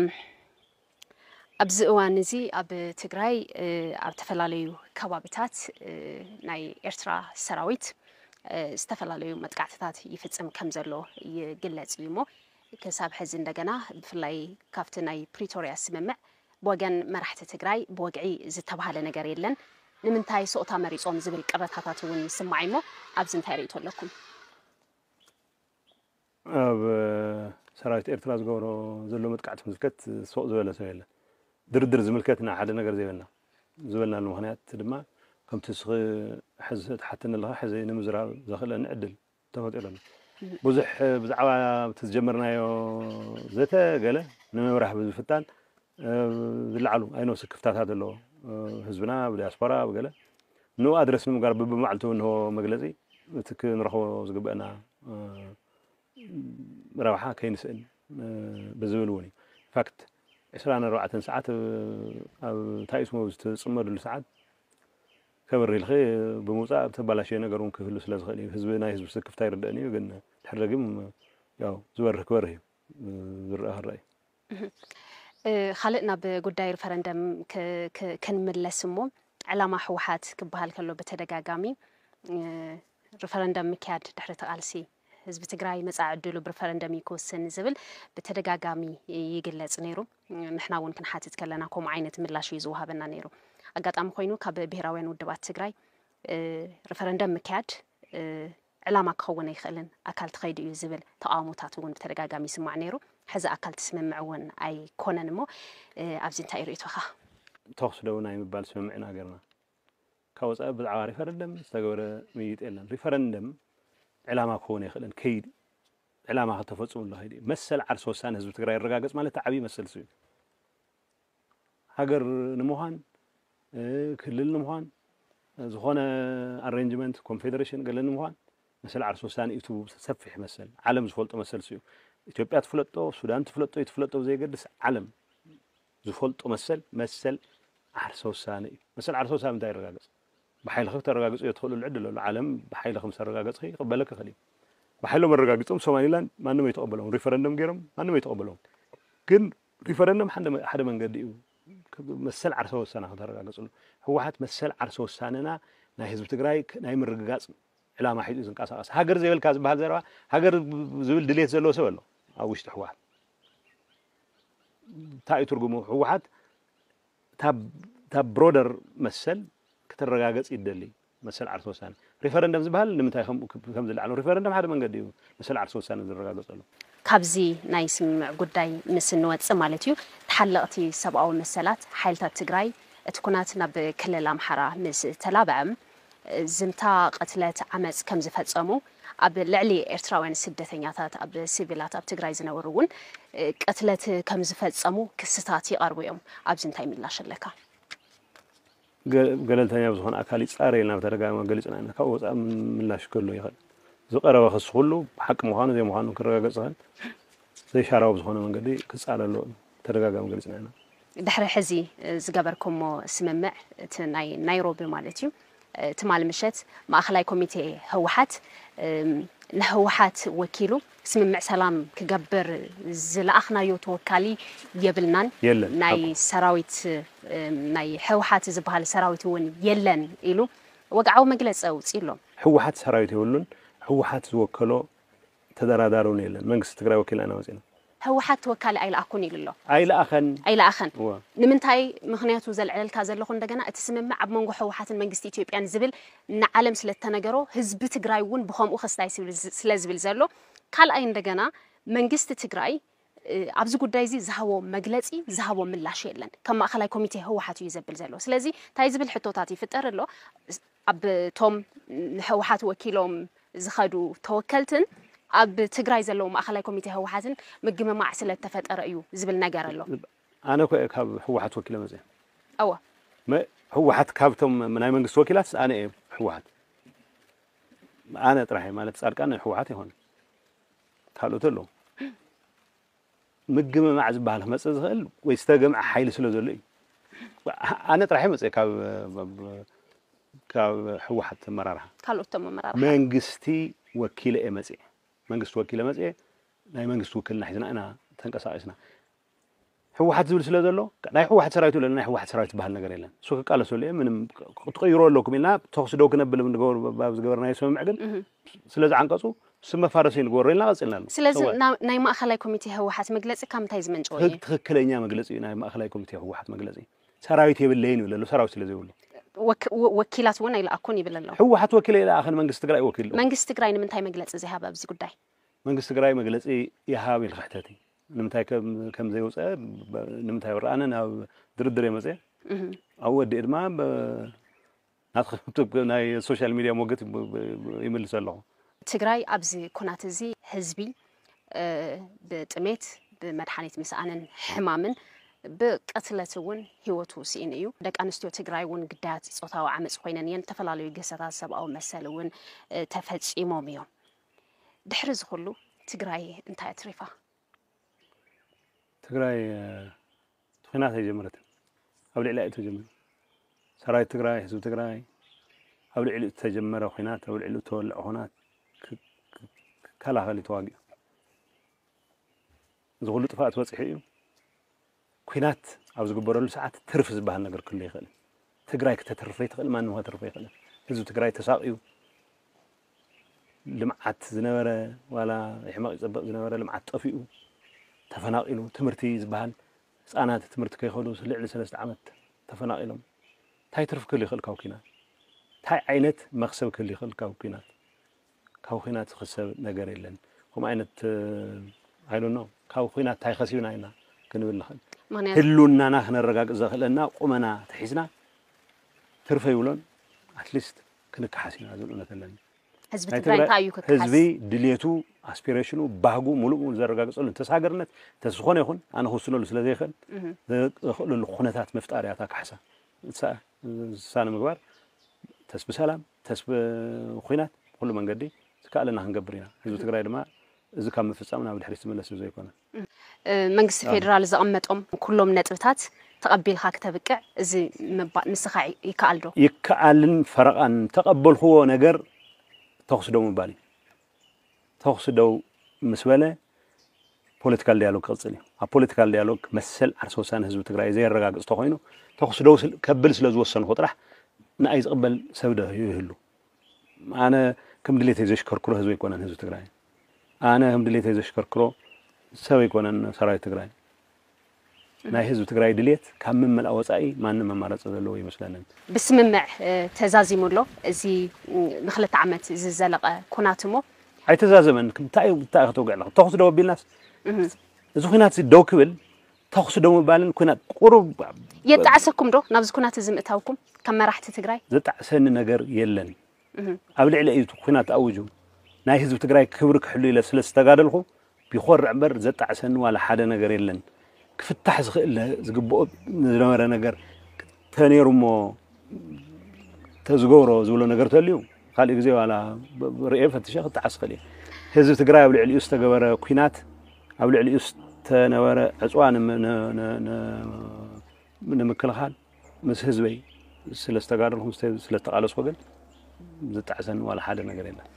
ኣብዚ እዋን እዚ ኣብ ትግራይ እ፣ ኣብ ዝተፈላለዩ ከባቢታት እ፣ ናይ ኤርትራ ሰራዊት እ፣ ዝተፈላለዩ መጥቃዕትታት ይፍጽም ከም ዘሎ ይግለጽ እዩ እሞ ክሳብ ሕዚ እንደገና ብፍላይ ካብቲ ናይ ፕሪቶርያ ስምምዕ ብወገን መራሕቲ ትግራይ ብወግዒ ዝተባህለ ነገር የለን። ንምንታይ ስቕታ መሪጾም ዝብል ቅረታታት እውን ይስማዕ እሞ ኣብዚ እንታይ ርእይቶ ኣለኩም? ኣብ ሰራዊት ኤርትራ ዝገብሮ ዘሎ መጥቃዕቲ ዝምልከት ሱቕ ዝበለ ሰብ የለን። ድርድር ዝምልከት ና ሓደ ነገር ዘይበልና ዝበልናሉ ምክንያት ድማ ከምቲ ንስኺ ሕዚ ትሓትኒ ኣለኻ ሕዚ ንምዝራብ ዘኽእለኒ ዕድል ተፈጢሩ ኣሎ። ብዙሕ ብዛዕባ እቲ ዝጀመርናዮ ዘተ ገለ ንምብራህ ብዝፍታን ዝለዓሉ ኣይነው ስክፍታታት ኣለዎ። ህዝብና ብዲያስፖራ ብገለ ንኡ ኣድረስ ንምግባር ብብማዕልቱ እንሆ መግለፂ እቲ ክንረኽቦ ዝግበአና ረብሓ ከይንስእን ብዝብል እውን እዩ። ኢንፋክት ዕስራን ኣርባዕተን ሰዓት ኣብ ታይስሞ ዝተፅመድሉ ሰዓት ከበርህ ኢልኺ ብምውፃእ ተባላሸየ ነገር እውን ክህሉ ስለ ዝኽእል እዩ። ህዝቢ ናይ ህዝቢ ስክፍታ ይርደእን እዩ፣ ግን ድሕር ደጊም ያው ዝበርህ ክበርህ እዩ ዝረአ ክረአ እዩ። እ፣ ካልእ ናብ ጉዳይ ሪፈረንደም ክ- ክ- ክንምለስ እሞ ዕላማ ህወሓት ክበሃል ከሎ ብተደጋጋሚ እ፣ ሪፈረንደም ምክያድ ድሕሪ እቲ ቃልሲ ህዝቢ ትግራይ መጻኢ ዕድሉ ብሪፈረንደም እዩ ክውስን ዝብል ብተደጋጋሚ ይግለጽ ነይሩ። ንሕና እውን ክንሓትት ከለና ከምኡ ዓይነት ምላሽ እዩ ዝወሃበና ነይሩ። ኣጋጣሚ ኮይኑ ካብ ብሄራውያን ውድባት ትግራይ እ፣ ሪፈረንደም ምክያድ እ፣ ዕላማ ክኸውን ኣይኽእልን ኣካል ትኸይዱ እዩ ዝብል ተቃውሞታት እውን ብተደጋጋሚ ይስማዕ ነይሩ። ሕዚ ኣካል ትስምምዕ እውን ኣይኮነን እሞ እ፣ ኣብዚ እንታይ ርእቶኻ? ተኹሲ ደው ናይ ምባል ስምምዕ ኢና ገርና ካብ ወፃኢ ብዛዕባ ሪፈረንደም ዝተገበረ ምይይጥ የለን። ሪፈረንደም ዕላማ ክኸውን ኣይኽእልን ከይድ ዕላማ ከተፈፅሙ ለኸይድ መሰል ዓርሲ ወሳነ ህዝቢ ትግራይ ይረጋገፅ ማለት ዓብዪ መሰል ስብ ሃገር ንምዃን ክልል ንምዃን ዝኾነ ኣሬንጅመንት ኮንፌደሬሽን ገለ ንምዃን መሰል ዓርሲ ወሳኒ እዩ። ሰፊሕ መሰል ዓለም ዝፈልጦ መሰል እዩ። ኢትዮጵያ ትፍለጦ ሱዳን ትፍለጦ ይትፍለጦ ብዘይገድስ ዓለም ዝፈልጦ መሰል መሰል ዓርሲ ወሳኒ እዩ። መሰል ዓርሲ ወሳኒ እንታይ ይረጋገፅ? ብሓይልኺ ክተረጋግፅዮ ትኽእልሉ ዕድል ኣሎ። ዓለም ብሓይልኺ ምስ ኣረጋገፅኺ ይቕበለኪ ይኽእል እዩ። ብሓይሎም ኣረጋጊፆም ሶማሊላንድ ማንም ኣይተቐበሎም። ሪፈረንደም ገይሮም ማንም ኣይተቐበሎም። ግን ሪፈረንደም ሓደ ሓደ መንገዲ እዩ መሰል ዓርሰ ወሳና ከተረጋግፅሉ። ህወሓት መሰል ዓርሰ ወሳንና ናይ ህዝቢ ትግራይ ናይ ምርግጋፅ ዕላማ ሒዙ ዝንቀሳቐስ። ሃገር ዘይብልካ ዝበሃል ዘረባ ሃገር ዝብል ድሌት ዘለዎ ሰብ ኣሎ ኣብ ውሽጢ ህወሓት። እንታይ እዩ ትርጉሙ? ህወሓት እታ ብሮደር መሰል ክትረጋገፅ ይደሊ። መሰል ዓርሰ ወሳነ ሪፈረንደም ዝበሃል ንምንታይ ከም ዝለዓሉ ሪፈረንደም ሓደ መንገዲ እዩ መሰል ዓርሰ ወሳነ ዝረጋገፀሉ። ካብዚ ናይ ስምምዕ ጉዳይ ምስ እንወፅእ ማለት እዩ ተሓለቕቲ ሰብኣዊ መሰላት ሓይልታት ትግራይ እቲ ኩናት ናብ ክልል ኣምሓራ ምስ ተላብዐ ዝምታ፣ ቅትለት፣ ዓመፅ ከም ዝፈፀሙ፣ ኣብ ልዕሊ ኤርትራውያን ስደተኛታት፣ ኣብ ሲቪላት ኣብ ትግራይ ዝነበሩ እውን ቅትለት ከም ዝፈፀሙ ክስታት ይቐርቡ እዮም። ኣብዚ እንታይ ምላሽ ኣለካ? ገለልተኛ ብዝኾነ ኣካል ይፃረ ኢልና ብተደጋጋሚ ገሊፅና ኢና። ካብኡ ወፃኢ ምላሽ ክህሉ ይኽእል። ዝቐረበ ክሲ ኩሉ ሓቂ ምዃኑ ዘይምዃኑ ክረጋገፅ ይኽእል። ዘይሻራዊ ብዝኾነ መንገዲ ክፃረ ኣለዎ። ተደጋጋሚ ገሊፅና ኢና። ድሕሪ ሕዚ ዝገበርኩሞ ስምምዕ፣ እቲ ናይ ናይሮቢ ማለት እዩ፣ ትማሊ ምሸት ማእኸላይ ኮሚቴ ህወሓት ንህወሓት ወኪሉ ስምምዕ ሰላም ክገብር ዝለኣኽናዮ ተወካሊ የብልናን። የለን። ናይ ሰራዊት ናይ ህወሓት ዝበሃል ሰራዊት እውን የለን ኢሉ ወግዓዊ መግለፂ ኣውፂኡ ኣሎ። ህወሓት ሰራዊት የብሉን። ህወሓት ዝወከሎ ተደራዳሪ እውን የለን። መንግስቲ ትግራይ ወኪልና ኢና መፂና። ህወሓት ተወካሊ ኣይለኣኩን ኢሉ ኣሎ። ኣይለኣኸን። ኣይለኣኸን። ንምንታይ? ምኽንያቱ ዘልዕለልካ ዘለኹ እንደገና እቲ ስምምዕ ኣብ መንጎ ህወሓትን መንግስቲ ኢትዮጵያን ዝብል ንዓለም ስለተነገሮ ህዝቢ ትግራይ እውን ብኸምኡ ክስታይ ስለዝብል ዘሎ፣ ካልኣይ እንደገና መንግስቲ ትግራይ ኣብዚ ጉዳይ እዚ ዝሃቦ መግለፂ ዝሃቦ ምላሽ የለን። ከም ማእኸላይ ኮሚቴ ህወሓት እዩ ዘብል ዘሎ። ስለዚ እንታይ ዝብል ሕቶታት ይፍጠር ኣሎ? ኣብ ቶም ንህወሓት ወኪሎም ዝኸዱ ተወከልትን ኣብ ትግራይ ዘለዉ ማእኸላይ ኮሚቴ ህወሓትን ምግምማዕ ስለተፈጠረ እዩ ዝብል ነገር ኣሎ። ኣነ እኮ ካብ ህወሓት ወኪለ መፅየ። እወ ህወሓት ካብቶም ናይ መንግስቲ ወኪላት ኣነ እየ ህወሓት። ኣነ ጥራሕ ማለት ፃድቃን ናይ ህወሓት ይኾን ካልኦት ኣለዉ። ምግምማዕ ዝበሃል ክመፅእ ዝኽእል ወይ ዝተገምዐ ሓይሊ ስለ ዘሎ እዩ። ኣነ ጥራሕ መፅየ ካብ ካብ ህወሓት ኣመራርሓ ካልኦት ቶም ኣመራርሓ መንግስቲ ወኪለ እየ መፅየ። መንግስቲ ወኪለ መፅየ ናይ መንግስቲ ውክልና ሒዝና ኢና ተንቀሳቂስና። ህወሓት ዝብል ስለ ዘሎ ናይ ህወሓት ሰራዊት ይብለና ናይ ህወሓት ሰራዊት ዝበሃል ነገር የለን። እሱ ክቃለሰሉ እየ ምንም ክትቀይሮ ኣለኩም ኢልና ተኽሲ ደው ክነብል ዝገበርናዮ ስምምዕ ግን ስለዚ ዓንቀፁ ስም መፋረሲ ንግበሮ ኢልና ቀፂልና ኣሎ። ስለዚ ናይ ማእኸላይ ኮሚቴ ህወሓት መግለፂ ካብ ምንታይ ዝመንጨወ እዩ? ትኽክለኛ መግለፂ እዩ ናይ ማእኸላይ ኮሚቴ ህወሓት መግለፂ። ሰራዊት የብለይን ይብል ኣሎ ሰራዊት ስለ ዘይብሉ። ወኪላት እውን ኣይለኣኩን ይብል ኣሎ። ህወሓት ወኪል ኣይለኣኸን መንግስቲ ትግራይ ወኪል። መንግስቲ ትግራይ ንምንታይ መግለፂ ዘይሃበ ኣብዚ ጉዳይ? መንግስቲ ትግራይ መግለፂ ይሃብ ኢልካ ሕተቲ። ንምንታይ ከም ከም ዘይወፀ ንምንታይ ይረኣነ ናብ ድርድር የመፀ። ኣብኡ ወዲኡ ድማ ናትካ ናይ ሶሻል ሚድያ ሞገት ይምልስ ኣለኹ። ትግራይ ኣብዚ ኩናት እዚ ህዝቢ ብጥሜት ብመድሓኒት ምስኣንን ሕማምን ብቅትለት እውን ህይወቱ ስኢኑ እዩ። ደቂ ኣንስትዮ ትግራይ እውን ግዳያት ፆታዊ ዓመፅ ኮይነን እየን። ዝተፈላለዩ ግህሰታት ሰብኣዊ መሰል እውን ተፈፂሞም እዮም። ድሕሪ እዚ ኩሉ ትግራይ እንታይ ኣትሪፋ? ትግራይ እቲ ኹናት ኣይጀመረትን። ኣብ ልዕሊኣ እዩ ተጀሚሩ። ሰራዊት ትግራይ፣ ህዝቢ ትግራይ ኣብ ልዕሊኡ ዝተጀመረ ኹናት፣ ኣብ ልዕሊኡ ዝተወልዐ ኹናት ክከላኸል እዩ ተዋጊኡ። እዚ ኩሉ ጥፍኣት በፂሑ እዩ። ኲናት ኣብ ዝግበረሉ ሰዓት ትርፊ ዝበሃል ነገር ክህሉ ኣይኽእልን። ትግራይ ክተትርፍ ኣይትኽእል፣ ማንም ከተትርፍ ኣይኽእልን። ህዝቢ ትግራይ ተሳቕዩ፣ ልምዓት ዝነበረ ዋላ ይሕመቕ ይፀብቕ ዝነበረ ልምዓት ጠፊኡ፣ ተፈናቒሉ፣ ትምህርቲ ዝበሃል ህፃናት ትምህርቲ ከይኸዱ ልዕሊ ሰለስተ ዓመት ተፈናቒሎም። እንታይ ትርፊ ክህሉ ይኽእል ካብ ኲናት? እንታይ ዓይነት መኽሰብ ክህሉ ይኽእል ካብ ኲናት? ካብ ኹናት ዝኽሰብ ነገር የለን። ከምኡ ዓይነት I don't know ካብ ኹናት እንታይ ከሲብና ኢና ክንብል ንኽእል። ምክንያቱ ህሉናና ክነረጋግፅ ዘኽእለና ቁመና ተሒዝና ትርፈ ይብሎን ኣትሊስት ክንከሓስ ኢና ዝብል እምነት ኣለኒ። ህዝቢ ናይ ትግራይ ትግራይ እንታይ እዩ ክከሓስ? ህዝቢ ድልየቱ ኣስፒሬሽኑ ባህጉ ሙሉእ ሙሉ ዘረጋግፀሉ እንተስ ሃገርነት እንተስ ዝኾነ ይኹን ኣነ ክውስነሉ ስለ ዘይኽእል እህ። ዘኽእለሉ ኩነታት ምፍጣር እያ እታ ካሕሳ። ንሳ ንሳ ንምግባር ተስ ብሰላም ተስ ብኹናት ብኩሉ መንገዲ ዝከኣለና ክንገብር ኢና። ህዝቢ ትግራይ ድማ እዚ ካብ ምፍፃም ናብ ድሕሪት ዝምለስ ህዝቢ ኣይኮነን። መንግስቲ ፌዴራል ዘቐመጦም ኩሎም ነጥብታት ተቐቢልካ ክተብቅዕ እዚ ምስኻ ይከኣል ዶ? ይከኣልን ፈረቓን ተቐበልክዎ ነገር ተኹሲ ደው ምባል እዩ። ተኹሲ ደው ምስ በለ ፖለቲካል ዲያሎግ ክቕፅል እዩ። ኣብ ፖለቲካል ዲያሎግ መሰል ዓርሰ ውሳነ ህዝቢ ትግራይ ዘየረጋግፅ ተኾይኑ ተኹሲ ደው ከብል ስለ ዝወሰንኩ ጥራሕ ንኣይ ዝቕበል ሰብ ዶ ይህሉ? ኣነ ከም ድሌተይ ዘሽከርክሮ ህዝቢ ኣይኮነን ህዝቢ ትግራይ። ኣነ ከም ድሌተይ ዘሽከርክሮ ሰብ ኣይኮነን ሰራዊት ትግራይ። ናይ ህዝቢ ትግራይ ድሌት ካብ ምምላእ ወፃኢ ማንም ኣማራፂ ዘለዎ ይመስለንን። ብስምምዕ ተዛዚሙ ኣሎ እዚ ንክልተ ዓመት ዝዘለቐ ኩናት እሞ? ኣይተዛዘመን። እንታይ እንታይ ከተውግዕ ኣለኻ? ተኹሲ ደው ኣቢልናስ እዚ ኩናት ደው ክብል ተኹሲ ደው ምባልን ኩናት ቁሩብ የጣዕሰኩም ዶ ናብዚ ኩናት እዚ ምእታውኩም ከም መራሕቲ ትግራይ? ዘጣዕሰኒ ነገር የለን። ኣብ ልዕሊ እዩ እቲ ኩናት ኣውጁ ናይ ህዝቢ ትግራይ ክብሪ ክሕሉ ኢለ ስለ ዝተጋደልኩ ቢኮርዕ እምበር ዘጣዕሰኒ ዋላ ሓደ ነገር የለን። ክፍታሕ ዝኽእል ዝግብኦ ዝነበረ ነገር ተነይሩ እሞ ተዝገብሮ ዝብሎ ነገር ተልዩ ካልእ ግዜ ዋላ ርእየ ፈትሸ ክጣዓስ ክእል እየ። ህዝቢ ትግራይ ኣብ ልዕሊኡ ዝተገበረ ኩናት ኣብ ልዕሊኡ ዝተነበረ ዕፅዋ ንምክልኻል ምስ ህዝበይ ስለዝተጋደልኩም ስለተቃለስኩ ግን ዝጣዕሰኒ ዋላ ሓደ ነገር የለን።